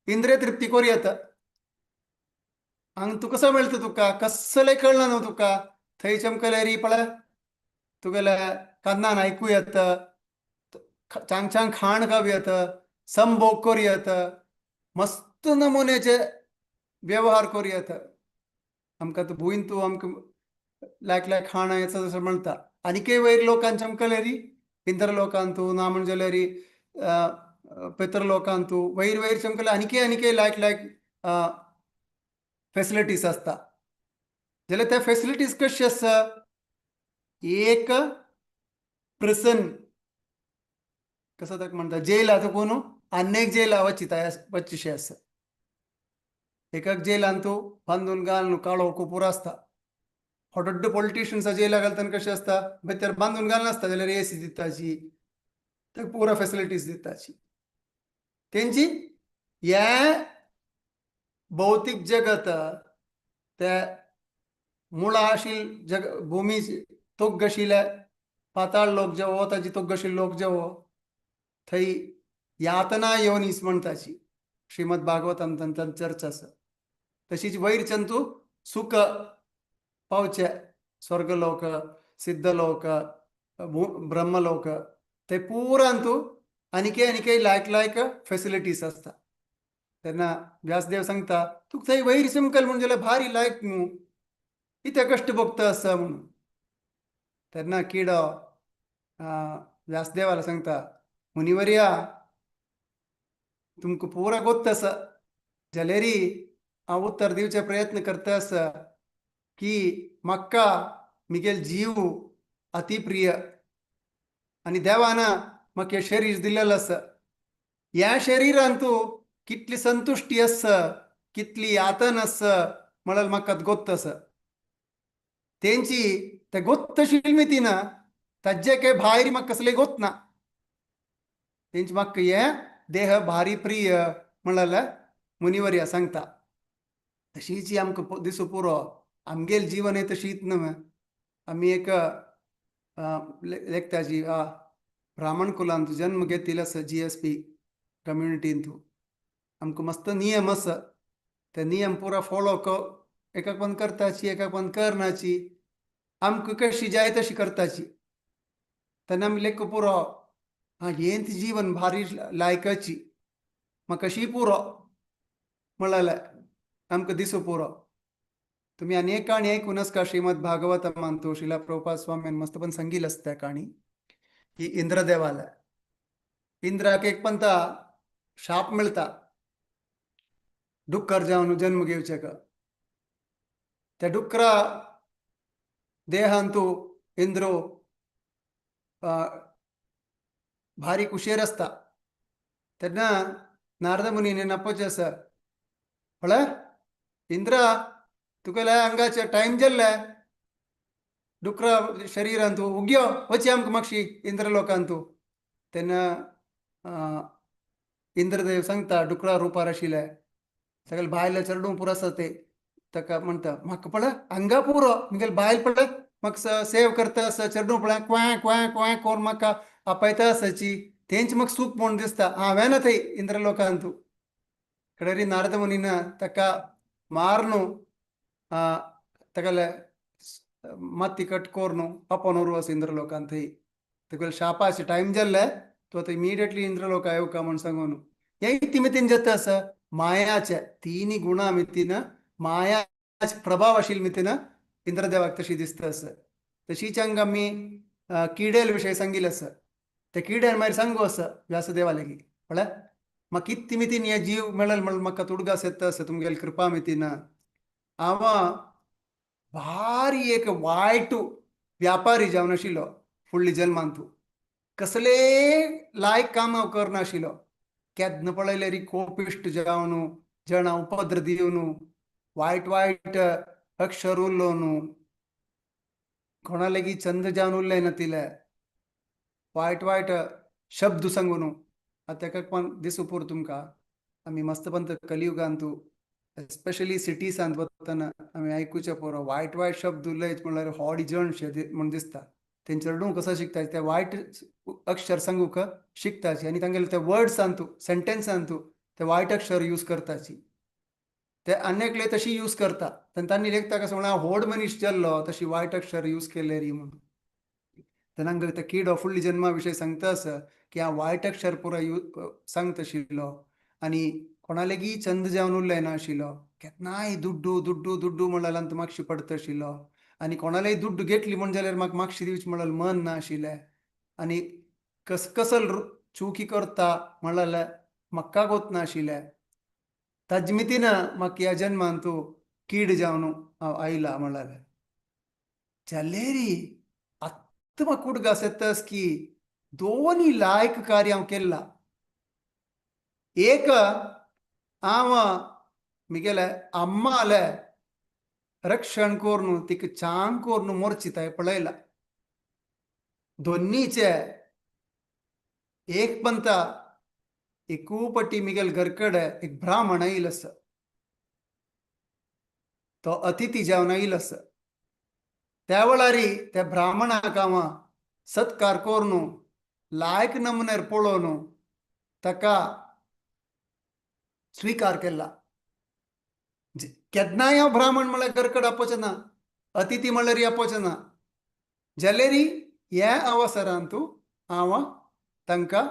[SPEAKER 1] इंद्रिय तृप्ती करूं येता. हांगा तूं कसो मेळटा तुका कसलें कळना न्हू तुका. थंय चमकले री पळय तुगेल्या कानान आयकूं येता, चांग चांग खाण खावं येता, संभोग करूं येता, मस्त नमुन्याचे व्यवहार करूं येता. आमकां तूं भूंयन तूं आमकां लायक लायक खाणां येता तशें म्हणटा. आनीकय वयर लोकान चमकले री इंद्र लोकान तूं ना म्हण जाल्यार री पितर लोकान तूं वयर वयर चमकले आनीकय आनीकय लायक लायक फेसिलिटीज आसता. जाल्यार त्या फेसिलिटीज कश्यो आसा? एक प्रिसन कसो ताका म्हणटा, जेल आतां कोण आनी एक जेला वची वचीशें आसा. एकाक जेलान तूं बांदून घालून काळो कुपूर आसता. हॉटड्ड पॉलिटिशियन्सा जेला घालतना कशें आसता, भितर बांदून घालनासता जाल्यार एसी दिताची, ताका पुरा फेसिलिटीज दिताची. तेंची हें भौतीक जगत त्या मुळा आशिल्ल जग भुमी तोग्ग आशिल्ले पाताळ लोक जेवो ताजी तोग्ग आशिल्ले लोक जेवो थंय यातना योनीस म्हणटाची श्रीमद भागवतान तांची चर्चा आसा. तशीच वैरच्यान तूं सुख पावचे स्वर्गलोक सिद्धलोक ब्रह्मलोक ते पुरान तूं आनीकय आनीकय लायक लायक फेसिलिटीज आसता. तेन्ना व्यासदेव सांगता तुका थंय वयर चमकल म्हूण जाल्यार भारी लायक न्हू, कितें कश्ट भोगता आसा म्हणून. तेन्ना किडो व्यासदेवाला सांगता, मुनिवर्या तुमकां पुरा गोत्त आसा, जाल्यारी हांव उत्तर दिवचे प्रयत्न करता आसा की म्हाका म्हगेल जीव अति प्रिय आनी देवान म्हाका हें शरीर दिलेलें आसा. ह्या शरिरान तूं कितली संतुश्टी आसा, कितली यातन आसा म्हळ्यार म्हाका गोत्त आसा. तेंची ते गोत्त शिल्मी ना ताजे काय भायर म्हाका कसलें गोत ना. तेंची म्हाका हें देह भारी प्रिय म्हळ्यार मुनिवर्या सांगता. तशीच आमकां दिसूं पुरो आमगेल जीवन हें तशीच न्हय. आमी एक लेखताची ब्राह्मण कुलांत जन्म घेतिल्लो आसा GSP कम्युनिटीन तूं आमकां मस्त नियम आसा. ते नियम पुरा फॉलो एकाक पण करताची एकाक पण करनाची, आमकां कशी जाय तशी करताची. तेन्ना आमी लेख पुरो हा हेंच जीवन भारी लायकाची म्हाका कशी पुरो म्हळ्यार आमकां दिसूं पुरो. तुमी आनी एक काणी आयकून आसका श्रीमद भागवत मानतो श्रीला प्रभुपाद स्वामीन मस्त पण सांगिल आसता त्या काणी की इंद्रदेवाला इंद्राक एक पंता शाप मेळटा डुक्कर जावन जन्म घेवचे का. त्या डुकरा देहांतू इंद्रो भारी कुशेर आसता. तेन्ना नारद मुनीने नपोचें आसा, पळय इंद्रा तुगेल्या अंगाचे टायम जाल्ले डुकरा शरीरान तूं उग्यो वची आमकां मातशी इंद्र लोकान तूं. तेन्ना इंद्रदेव सांगता डुकरा रुपार आशिल्ले सगळे बायले चेडूं पुरो आसा ते ताका म्हणटा म्हाका पळय हांगा पुरो म्हगेले बायल पळय म्हाका सेव करता आसा, चेडूं पळय क्वां क्वां क्वां करून म्हाका आपयता आसाची, तेंच म्हाका सूख म्हूण दिसता. हांवें ना थंय इंद्र लोकान तूं. कडेरी नारद मुनीन ताका मारनु ताकाले माती कट कोरनु आपोवन व्हरू आसा इंद्रलोकांत थंय. तेगेले शापाचे टायम जाल्ले तो आतां इमिडिएटली इंद्रलोक येवका म्हूण सांगून हे तिमितीन जाता आसा. मायाचे तिनी गुणा मितीन मायाचे प्रभाव आशिल्ले मितीन इंद्रदेवाक तशी दिसता आसा. तशीच हांगा आमी किडेल विशय सांगिल्ले आसा. ते किड्यान मागीर सांगू आसा व्यासदेवा लागीं पळय म्हाका कितली मितीन हे जीव मेळल म्हणून म्हाका तुडगास येता आसा तुमगेले कृपा मितीन. हांव भारी एक वायट व्यापारी जावन आशिल्लो फुडल्या जल्मांत, कसले लायक काम हांव करनाशिल्लो. केन्ना पळयल्यार कोपिश्ट जावन जणां उपद्र दिवन वायट वायट अक्षर उलोवन कोणा लेगीत चंद जावन उरलें ना तिले वायट वायट शब्द सांगून. आतां तेका पण दिसूं पुरो तुमकां आमी मस्तपंत कलियुगांत एस्पेशली सिटीसांत वतना आमी आयकुचें पुरो वायट वायट शब्द उलयत म्हणल्यार होडी जण शे म्हूण दिसता. तेंचे रडूंक कसो शिकता ते वायट अक्षर सांगूंक शिकताची आनी तांगेले ते वर्ड्सांतू सेंटेन्सांतू ते वायट अक्षर यूज करताची. ते आनी एकले तशी यूज करता तांणी लेखता कसो म्हणल्यार व्हड मनीस जाल्लो तशी वायट अक्षर यूज केले री म्हणून. तेन्ना ते किडो फुडली जन्मा विशय सांगता आसा की हांव वायट अक्षर पुरो यूज सांगता आशिल्लो आनी कोणा लेगीत चंद जावन उरलें ना आशिल्लो. केन्नाय दुड्डू दुड्डू दुड्डू म्हणल्यार मागशी पडता आशिल्लो आनी कोणालेय दुड्डू घेतली म्हण जाल्यार म्हाका मागशी दिवची म्हणल्यार मन ना आशिल्लें आनी कस कसल चुकी करता म्हणल्यार म्हाका गोत ना आशिल्लें. ताजे मितीन म्हाका ह्या जन्मान तूं कीड जावन हांव आयला म्हणल्यार जालेरी आत्तां म्हाका उडगास येतास की दोनी लायक कार्य हांव केल्ला. एक हांव मिगेले अम्माले रक्षण करून तिका चांग करून मोर्चिताय पळयला. दोन्नीचे एक पंता एकू पटी मिगेल घरकडे एक ब्राह्मण आयल आसा, तो अतिथी जावन आयल आसा. त्या वेळारी त्या ब्राह्मणाक हांव सत्कार करून लायक नमुन्यार पळोवन ताका स्वीकार केला. केन्नाय हांव ब्राह्मण म्हळ्यार घरकड आपोवचें ना, अतिथी म्हणल्यार आपोवचें ना, जाल्यार ह्या अवसरांतू हांव तांकां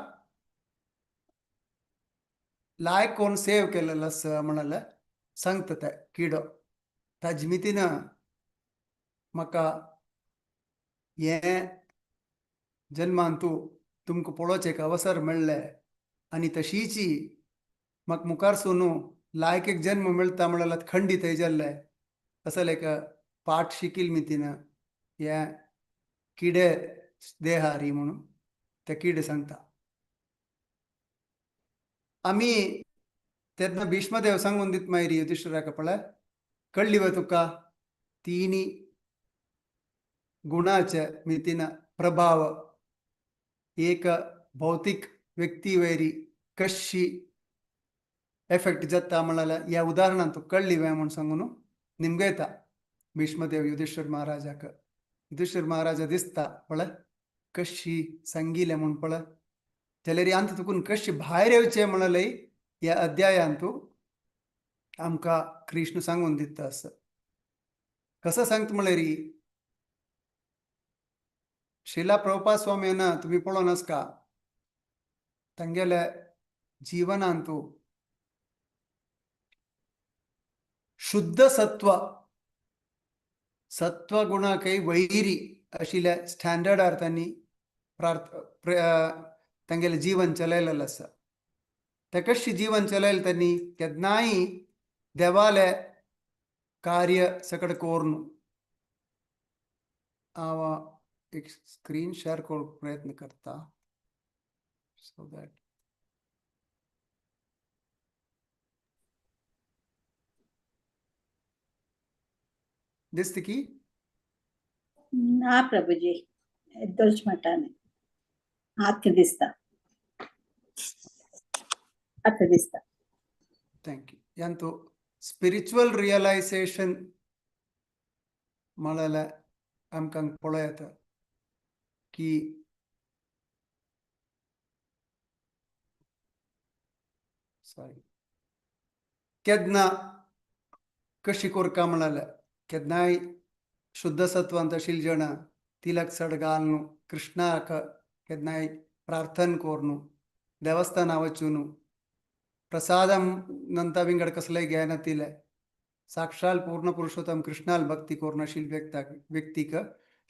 [SPEAKER 1] लायक कोण सेव केलेलो आसा म्हणल्यार सांगता ते किडो. ताजे मितीन म्हाका हें जन्मांतू तुमकां पळोवचें एक अवसर मेळ्ळें आनी तशीची म्हाका मुखार सोनू लायक एक जन्म मेळटा म्हणल्यार खंडीत जाल्लें असले एक पाठ शिकील मितीन हे किडे देहारी म्हणून ते किडे सांगता. आमी तेन्ना भीष्मदेव सांगून दित मागीर युधिष्ठिराक पळय कळ्ळी वे तुका तिनी गुणाचे मितीन प्रभाव एक भौतीक व्यक्ती वयरी कशी एफेक्ट जाता म्हणल्यार ह्या उदाहरणान तुका कळ्ळी वे म्हूण सांगून निमगयता भीष्मदेव युधिष्ठिर महाराजाक. युधिष्ठिर महाराजा दिसता पळय कशी सांगिलें म्हूण पळय जाल्यार आंत तुकून कशी भायर येवचें म्हणलें ह्या अध्यायांतू आमकां कृष्ण सांगून दिता आसा. कसो सांगता म्हणल्यार श्रीला प्रभुपाद स्वामी ना तुमी पळोवन आसका तांगेल्या जिवनांतू शुद्ध सत्व सत्व गुणाकय वैरी आशिल्ल्या स्टँडर्डार तांणी तांगेलें जीवन चलयलेलें आसा. ते कशें जीवन चलयलें तांणी केन्नाय देवालें कार्य सगळें करून. हांव एक स्क्रीन शेअर करूंक प्रयत्न करता सो that दिसता की
[SPEAKER 2] ना प्रभुजी येद्दोच मटाने आतां दिसता, आतां दिसता.
[SPEAKER 1] Thank you. यांतो स्पिरिच्युअल रियलायझेशन म्हळ्यार आमकां पळोवं येता की सॉरी केन्ना कशी कोरका म्हळ्यार केन्नाय शुद्ध सत्वांत अशील जण तिलक चड घालून कृष्णाक केन्नाय प्रार्थना करून देवस्थाना वचून प्रसादम नंतर विंगड कसलेय घेयना साक्षाल पूर्ण पुरुषोत्तम कृष्णाल भक्ती करून अशील व्यक्तीक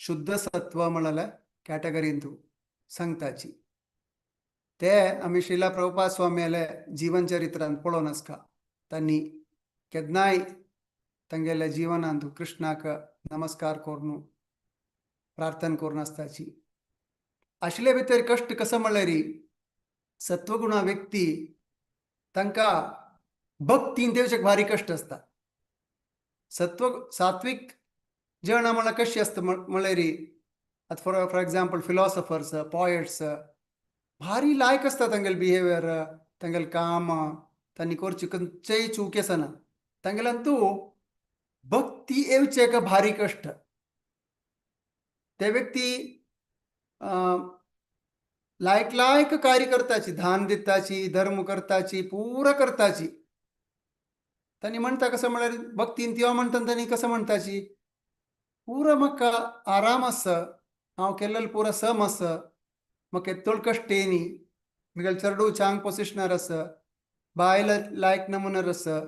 [SPEAKER 1] शुद्ध सत्व म्हळ्यार कॅटेगरींतू सांगताची. ते आमी श्रीला प्रभुपाद स्वामीले जीवन चरित्रांत पळोवन आसका तांणी केन्नाय तांगेल्या जिवनांत कृष्णाक नमस्कार करून प्रार्थना करून आसताची. आशिल्ले भितर कश्ट कसो म्हणल्यार सत्वगुणा व्यक्ती तांकां भक्तीन तेवचे भारी कश्ट आसता. सत्व सात्विक जण म्हळ्यार कशी आसता म्हणल्यार आतां for for example philosophers, poets भारी लायक आसता तांगेले बिहेवियर, तांगेलें काम, तांणी करची खंयचेय चूक आसना. तांगेल्यान तूं भक्ती येवचें एक भारी कश्ट. ते व्यक्ती लायक लायक कार्य करताची, दान दिताची, धर्म करताची, पुरा करताची. तांणी म्हणटा कसं म्हळ्यार भक्तीन तेव्हा म्हणटा तांणी कसं म्हणटाची पुरा म्हाका आराम आसा, हांव केल्लें पुरा सम आसा, म्हाका येतोळ कश्ट येयनी, म्हगेलें चेडूं चांग पोजिशनार आसा, बायल लायक नमुन्यार आसा,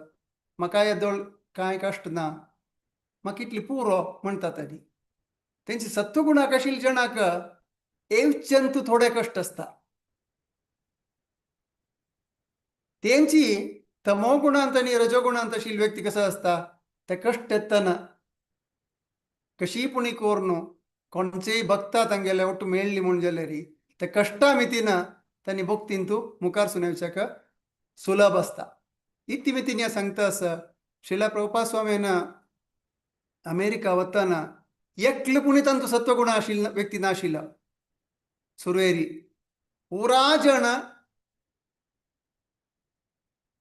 [SPEAKER 1] म्हाका येदोळ कांय कश्ट ना, म्हाका इतली पुरो म्हणटा तांणी. तेंची सत्वगुणाक आशिल्ल्या जणाक येवचें थोडे कश्ट आसता. तेंची तमोगुणांत आनी रजोगुणांत आशिल्ली व्यक्ती कसो आसता ते कश्ट येतना कशी पुणी करून कोणचेय भक्ता तांगेले ಒಟ್ಟು मेळ्ळी म्हूण जाल्यार ते कश्टा मितीन तांणी भक्तीन तूं मुखार सुनेवच्याक सुलभ आसता. इतली मितीन हें सांगता आसा श्रीला प्रभुपाद स्वामीन अमेरिका वतना एकले पुणी तांचो सत्वगुण आशिल्लो व्यक्ती नाशिल्लो. सुरवेरी पुरा जण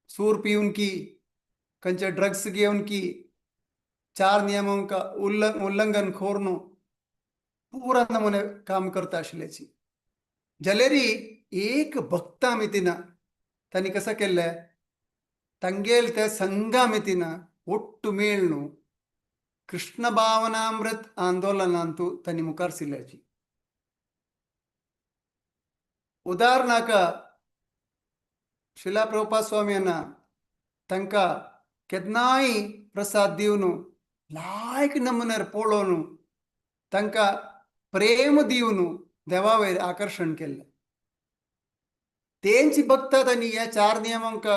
[SPEAKER 1] सूर पिवन की खंयचे ड्रग्स घेवन की चार नियमों का उल्लंघन करून पुरा नमुने काम करता आशिल्ल्याची. जाल्यारी एक भक्ता मितीन तांणी कसं केल्लें तांगेल त्या संघा मितीन ಒಟ್ಟು ಮೇಳ್ನು कृष्ण भावनामृत आंदोलनांतू तांणी मुखार सिल्याची. उदाहरणाक शिला प्रभुपाद स्वामी तांकां केन्नाय प्रसाद दिवन लायक नमुन्यार पळोवन तांकां प्रेम दिवन देवा वयर आकर्शण केल्लें. तेंची भक्तात आनी ह्या चार नियमांक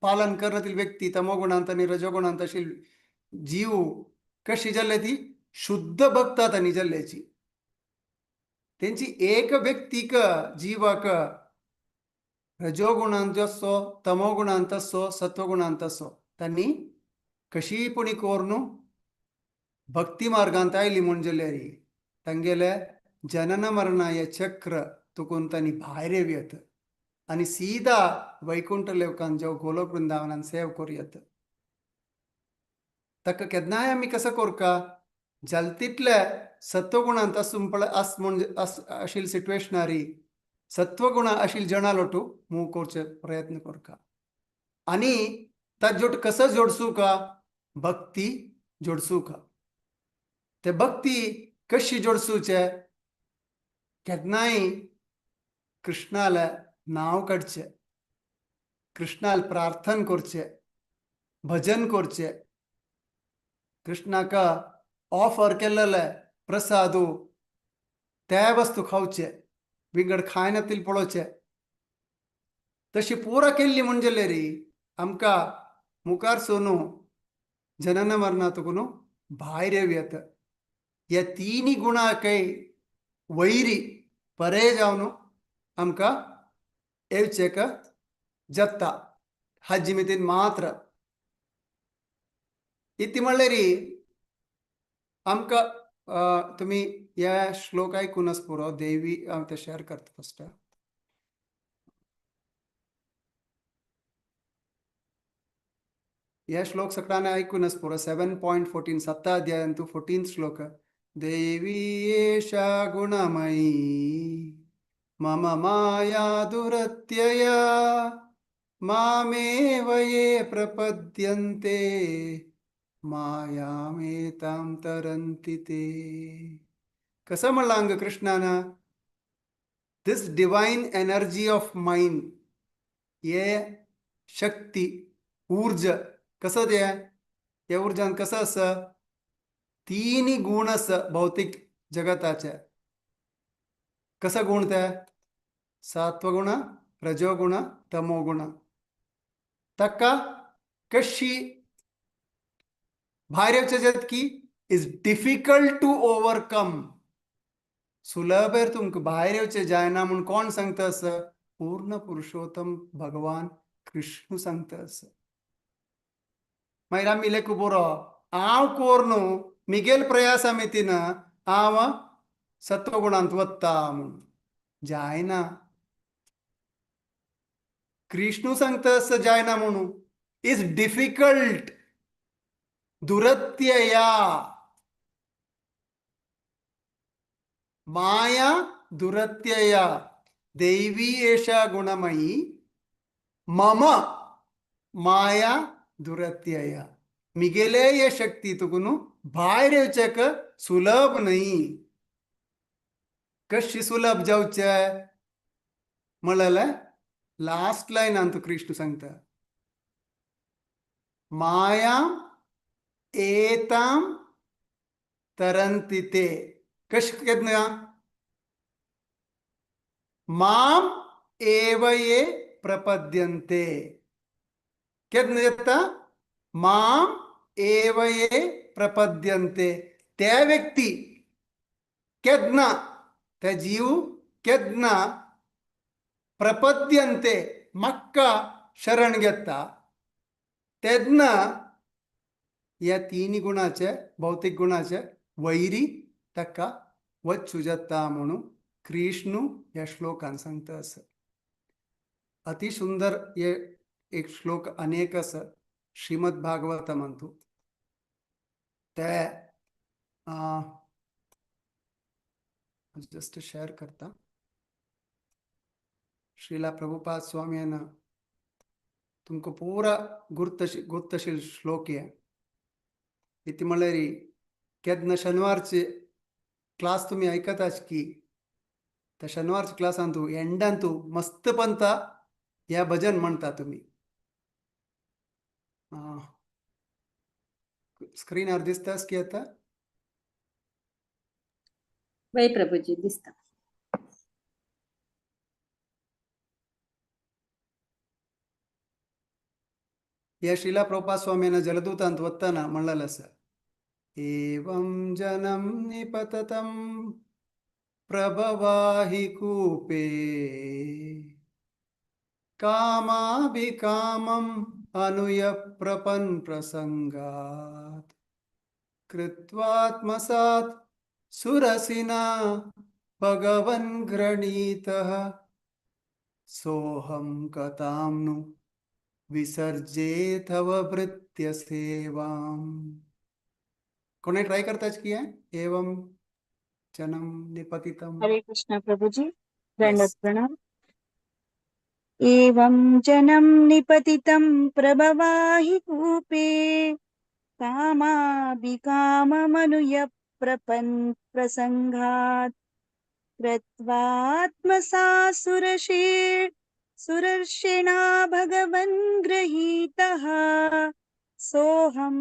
[SPEAKER 1] पालन करनातील व्यक्ती तमोगुणांत आनी रजोगुणांत आशिल्ली जीव कशी जाल्ले ती शुद्ध भक्तात आनी जाल्ल्याची. तेंची एक व्यक्तीक जिवाक रजोगुणांत असो तमोगुणांत असो सत्वगुणांत असो तांणी कशी पुणी करून भक्ती मार्गांत आयली म्हूण जाल्यार तांगेले जनन मरण हे चक्र तुकून तांणी भायर येवयत आनी सीधा वैकुंठ लोकान जेव गोलोक वृंदावनान सेव करूं. ताका केन्नाय आमी कसो करका जाल तितले सत्वगुणांत आसून पळय आस म्हूण आशिल्ली सिट्युएशनारी सत्वगुण आशिल्ले जणां लोटू मूव करचे प्रयत्न करका आनी ताजोट कसो जोडसूका भक्ती जोडसूका. ते भक्ती कशी जोडसूचे केन्नाय कृष्णाले नांव काडचें, कृष्णाल प्रार्थना करचें, भजन करचें, कृष्णाक ऑफर केल्लेले प्रसादू त्या वस्तू खावचे, विंगड खायनातील पळोवचे. तशी पुरा केल्ली म्हूण जाल्यार आमकां मुखार सोनू जनन मरणातून भायर येवयत. ह्या तिनी गुणाकय वैरी परे जावन आमकां येवचेक जत्ता हाजी मितीन मात्र. इतली म्हणल्यार आमकां तुमी ह्या श्लोक आयकूनच पुरो देवी हांव ते शेअर करता फस्ट. ह्या श्लोक सगळ्यांनी आयकूनच पुरो 7.14 सप्ता अध्यायांतू 14 श्लोक. देवी एषा गुणमयी मम माया दुरत्यया मामेव ये प्रपद्यन्ते मायामेतां तरन्ति ते. कसं म्हणलं अंग कृष्णानं? This divine energy of mind, ये शक्ती ऊर्जा कसं ते, या ऊर्जान कसं असं तिन्ही गुण असं भौतिक जगताचे. कसं गुण त्या? सात्वगुण, रजोगुण, तमोगुण. ताका कशी भायर येवचे जात की is difficult to overcome. सुलभ तुमकां भायर येवचें जायना म्हूण कोण सांगता असं? पूर्ण पुरुषोत्तम भगवान कृष्ण सांगता असं. मागीर आमी लेखू बरो हांव कोर न्हू, मिगेल प्रयासा मितीन हांव सत्वगुणांत वता म्हूण जायना. कृष्णू सांगता असं जायना म्हणून, is difficult. दुरत्यया माया दुरत्यया दैवी एषा गुणमयी मम माया दुरत्यया. मिगेले ये शक्ती तुकून भायर येवचेक सुलभ न्हय. कशी सुलभ जावचे म्हणलें लास्ट लायनान तूं कृष्ण सांगता, माया एतां तरन्ति ते. कश केन्ना? माम एव ये प्रपद्यन्ते. केन्ना येता? माम एव ये प्रपद्यन्ते. त्या व्यक्ती केन्ना, त्या जीव केन्ना प्रपद्यन्ते म्हाका शरण घेता तेन्ना ह्या तिन्ही गुणाचे भौतीक गुणाचे वैरी ताका वच्चू जाता म्हणून कृष्णू ह्या श्लोकान सांगता आसा. अति सुंदर हे एक श्लोक अनेक आसा श्रीमद भागवतमांतू. ते जस्ट शेअर करता. श्रीला प्रभुपाद स्वामी तुमकां पुरा गुर्तशील श्लोक हे. इति म्हणल्यार केन्ना शनिवारचे क्लास तुमी आयकताच की त्या शनिवारच्या क्लासान तूं एंडान तूं मस्त पंता ह्या भजन म्हणटा तुमी. स्क्रीनार दिसतास की आतां?
[SPEAKER 2] वय प्रभुजी दिसता.
[SPEAKER 1] ह्या श्रीला प्रभुपाद स्वामीन जलदूतांत वतना म्हणलेलें आसा, एवं जनम निपततं प्रभवाहि कूपे कामाभिकामम् अनुय प्रपन् प्रसंगात् कृत्वात्मसात् सुरसिना भगवन् गृणीतः सोऽहं कथां नु विसर्जे तव भृत्य सेवाम्. कोणी ट्राय करताच की आहे? एवं जनम निपतितम.
[SPEAKER 6] हरे कृष्ण प्रभुजी, दंडवत प्रणाम. एवं जनम निपतितं प्रभवाहि कूपे कामाभिकाममनुय प्रपन् प्रसंगात् कृत्वात्मसा सुरर्षिणा भगवन् गृहीतः सोऽहं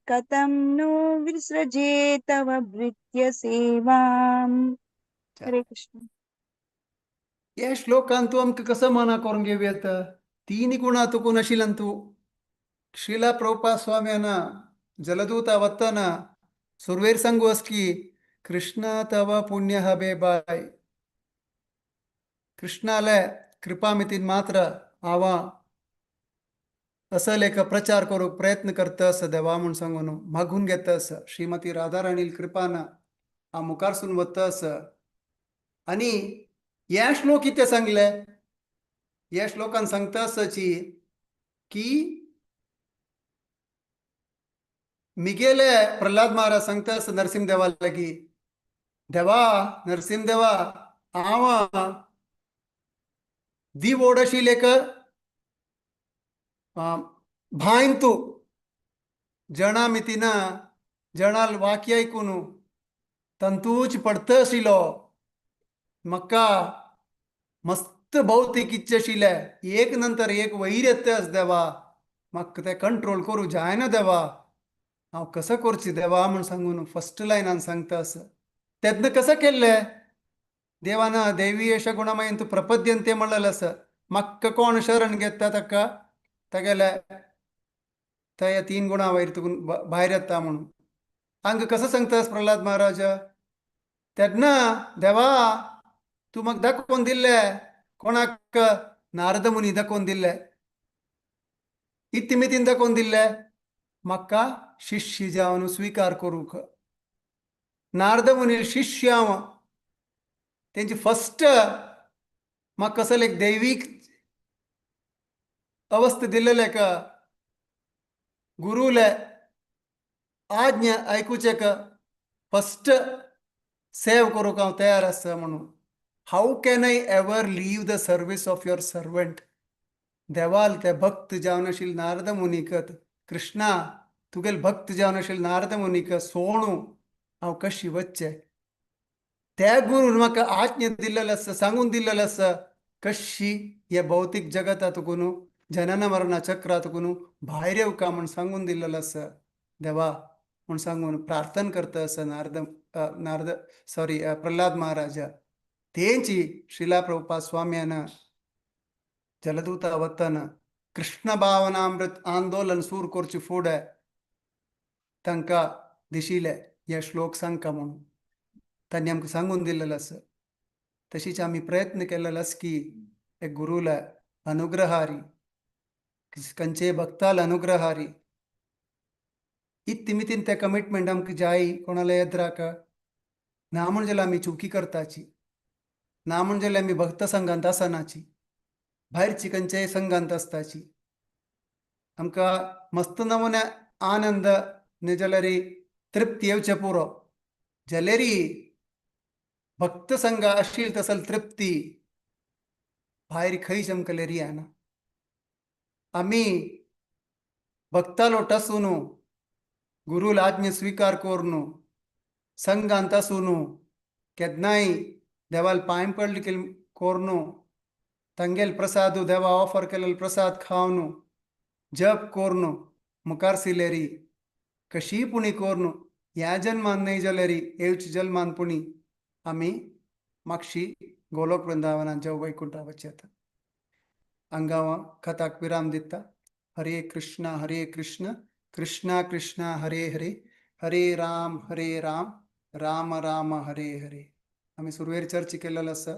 [SPEAKER 6] कथं नो विसृजे तव भृत्य सेवाम्. हरे कृष्ण.
[SPEAKER 1] या श्लोकान तूं आमकां कसं मना करून घेवया? तिन्ही गुणा तुकून आशिल्ल्यान तूं श्रीला प्रभुपाद स्वाम्यान जलदूता वतना सुरवेर सांगू की कृष्ण तव पुण्य हबे बाय. कृष्णाले कृपा मितीन मात्र आवा असं लेख प्रचार करूक प्रयत्न करता असं देवा म्हूण सांगून मागून घेता असं. श्रीमती राधाराणील कृपान हांव मुखारसून वता असं. आनी हे श्लोक कितें सांगले? ह्या श्लोकान सांगता आसाची की मिगेले प्रल्हाद महाराज सांगता आसा नरसिंह देवा लागीं, देवा नरसिंह देवा हांव दी ओडशी लेख भायन तूं जणा मितीन जणाल वाक्य ऐकून तंतूच पडत आशिल्लो म्हाका मस्त भौतीक इच्छा आशिल्ले एक नंतर एक वैर येता देवा, म्हाका तें कंट्रोल करूं जायना देवा, हांव कसो करची देवा म्हूण सांगून फर्स्ट लायनान सांगता आसा. तेन्ना कसं केल्लें देवान देवी एश गुणमयन तूं प्रपद्यंते म्हणलेलें आसा. म्हाका कोण शरण घेता ताका तागेले त्या तीन गुणा वयर तुका भायर येता म्हणून. हांगा कसं सांगतास प्रल्हाद महाराज? तेन्ना देवा तूं म्हाका दाखोवन दिल्ले कोणाक? नारद मुनी दाखोवन दिल्ले, इतिमितीन दाखोवन दिल्ले म्हाका शिष्य जावन स्वीकार करूंक. नारद मुनी शिष्य हांव तेंची फर्स्ट म्हाका कसले एक दैवीक अवस्था दिल्लेले का गुरुले आज्ञा आयकुचें का फर्स्ट सेव करूंक हांव तयार आसा म्हणून. How can I ever leave the service of your servant? देवाल ते भक्त जावन आशिल्ले नारद मुनीकत कृष्णा तुगेल भक्त जावन आशिल्ले नारद मुनीक सोणू हांव कशी वच्चें? त्या गुरून म्हाका आज्ञा दिल्लेलो आसा, सांगून दिल्लेलो आसा कशी हे भौतीक जगता तुकून जनन मरणा चक्रा तुकून भायर येवका म्हूण सांगून दिल्लेलो आसा देवा म्हूण सांगून प्रार्थना करता आसा नारद नारद सॉरी प्रल्हाद महाराजा. तेंची श्रीला प्रभुपाद स्वाम्यान जलदूता वतना कृष्ण भावनामृत आंदोलन सूर करचे फुडें तांकां दिशिल्लें हे श्लोक सांगका म्हणून तांणी आमकां सांगून दिल्लेलो आसा. तशीच आमी प्रयत्न केलेलो आसा की एक गुरुला अनुग्रहारी खंयचेय भक्ताल अनुग्रहारी इत्तिमितीन ते कमिटमेंट आमकां जाय कोणाला येद्राक ना म्हण जाल्यार आमी चुकी करताची, ना म्हण जाल्यार आमी भक्त संघांत आसनाची, भायरची खंयच्याय संघांत आसताची. आमकां मस्त नमुने आनंद न्ही जाल्यार तृप्ती येवचे पुरो, जाल्यार भक्त संघ आशिल्ली तसल तृप्ती भायर खंयच आमकां लेरी येना. आमी भक्तालोट आसून गुरुल आज्ञा स्वीकार करून संघांत आसून केन्नाय देवाल पांय पडले करून तांगेल प्रसाद देवा ऑफर केलेलो प्रसाद खावन जप करून मुखार सिलेरी कशी पुणी करून ह्या जन्मान न्हय जाल्यार येवच्या जल्मान पुणी आमी मागशी गोलोक वृंदावनात जव वैकुंठा वचत. हांगा कथाक विराम दिता. हरे कृष्ण हरे कृष्ण कृष्ण कृष्ण हरे हरे हरे राम राम राम राम हरे हरे. आमी सुरवेर चर्चा केलेलो आसा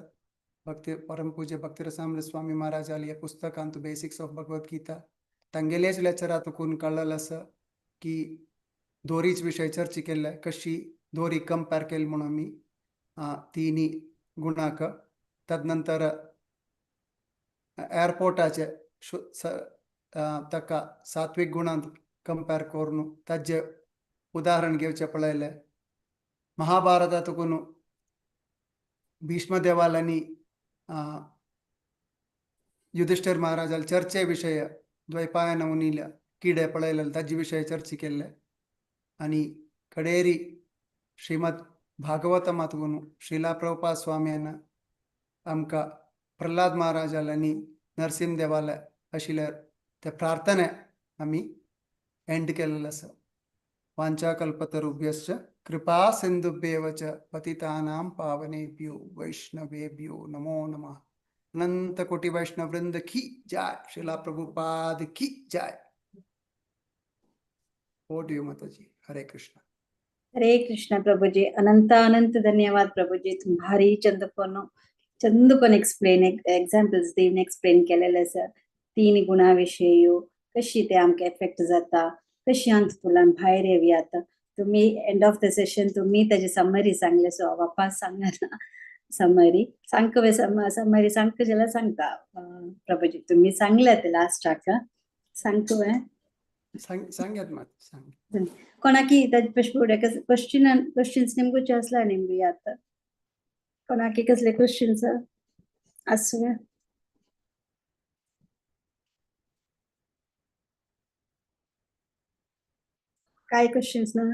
[SPEAKER 1] भक्ती परमपूज्य भक्तिरसामृत स्वामी महाराजाली ह्या पुस्तकांत बेसिक्स ऑफ भगवद गीता तांगेलेच लेक्चरात तुकून कळ्ळेलें आसा की दोरीच विशय चर्चा केल्ले कशी दोरी कंपेर केली म्हणून आमी तिनी गुणाक. तदनंतर एअरपोर्टाचे ताका सात्वीक गुणांत कंपेर करून ताजे उदाहरण घेवचें पळयलें. महाभारतातून भीष्म देवालांनी युधिष्ठिर महाराजाल चर्चे विशय द्वैपायन मुनीला किडे पळयले ताजे विशय चर्चा केल्ले. आनी कडेरी श्रीमद भागवतमातून श्रीला प्रभुपाद स्वाम्यान आमकां प्रल्हाद महाराजाल आनी नरसिंह देवाले आशिल्ले ते प्रार्थने आमी एंड केल्लें आसा. वाञ्छाकल्पतरुभ्यश्च कृपा सिन्धुभ्येव च पतितानां पावनेभ्यो वैष्णवेभ्यो नमो नमः. अनंत कोटि वैष्णव वृंद की जय. श्रीला प्रभुपाद की जय. Over to you Mataji. Hare Krishna.
[SPEAKER 2] Hare Krishna Prabhuji. अनंत अनंत धन्यवाद प्रभुजी. भारी चंदपण चंदपण एक्सप्लेन एग्जाम्पल्स दिवन एक्सप्लेन केलेले आसा. तीन गुणा विशयी कशी ते आमकां एफेक्ट जाता, कशी अंतुलान भायर येवयात. तुम्ही एंड ऑफ the session तुम्ही ताजी समरी सांगले, सो वापस सांगना समरी सांग समरी सांगता जाल्यार सांगता प्रभुजी. तुम्ही सांगले ते लास्टाक सांगतो.
[SPEAKER 1] सांग्यात मात सांग.
[SPEAKER 2] कोणाकी ताजे फुडें क्वेश्चन क्वेश्चन्स निमगुचे आसल्यार निमगुयात. कोणाकी कसले क्वेश्चन्स आसूं? काय क्वेश्चन्स ना?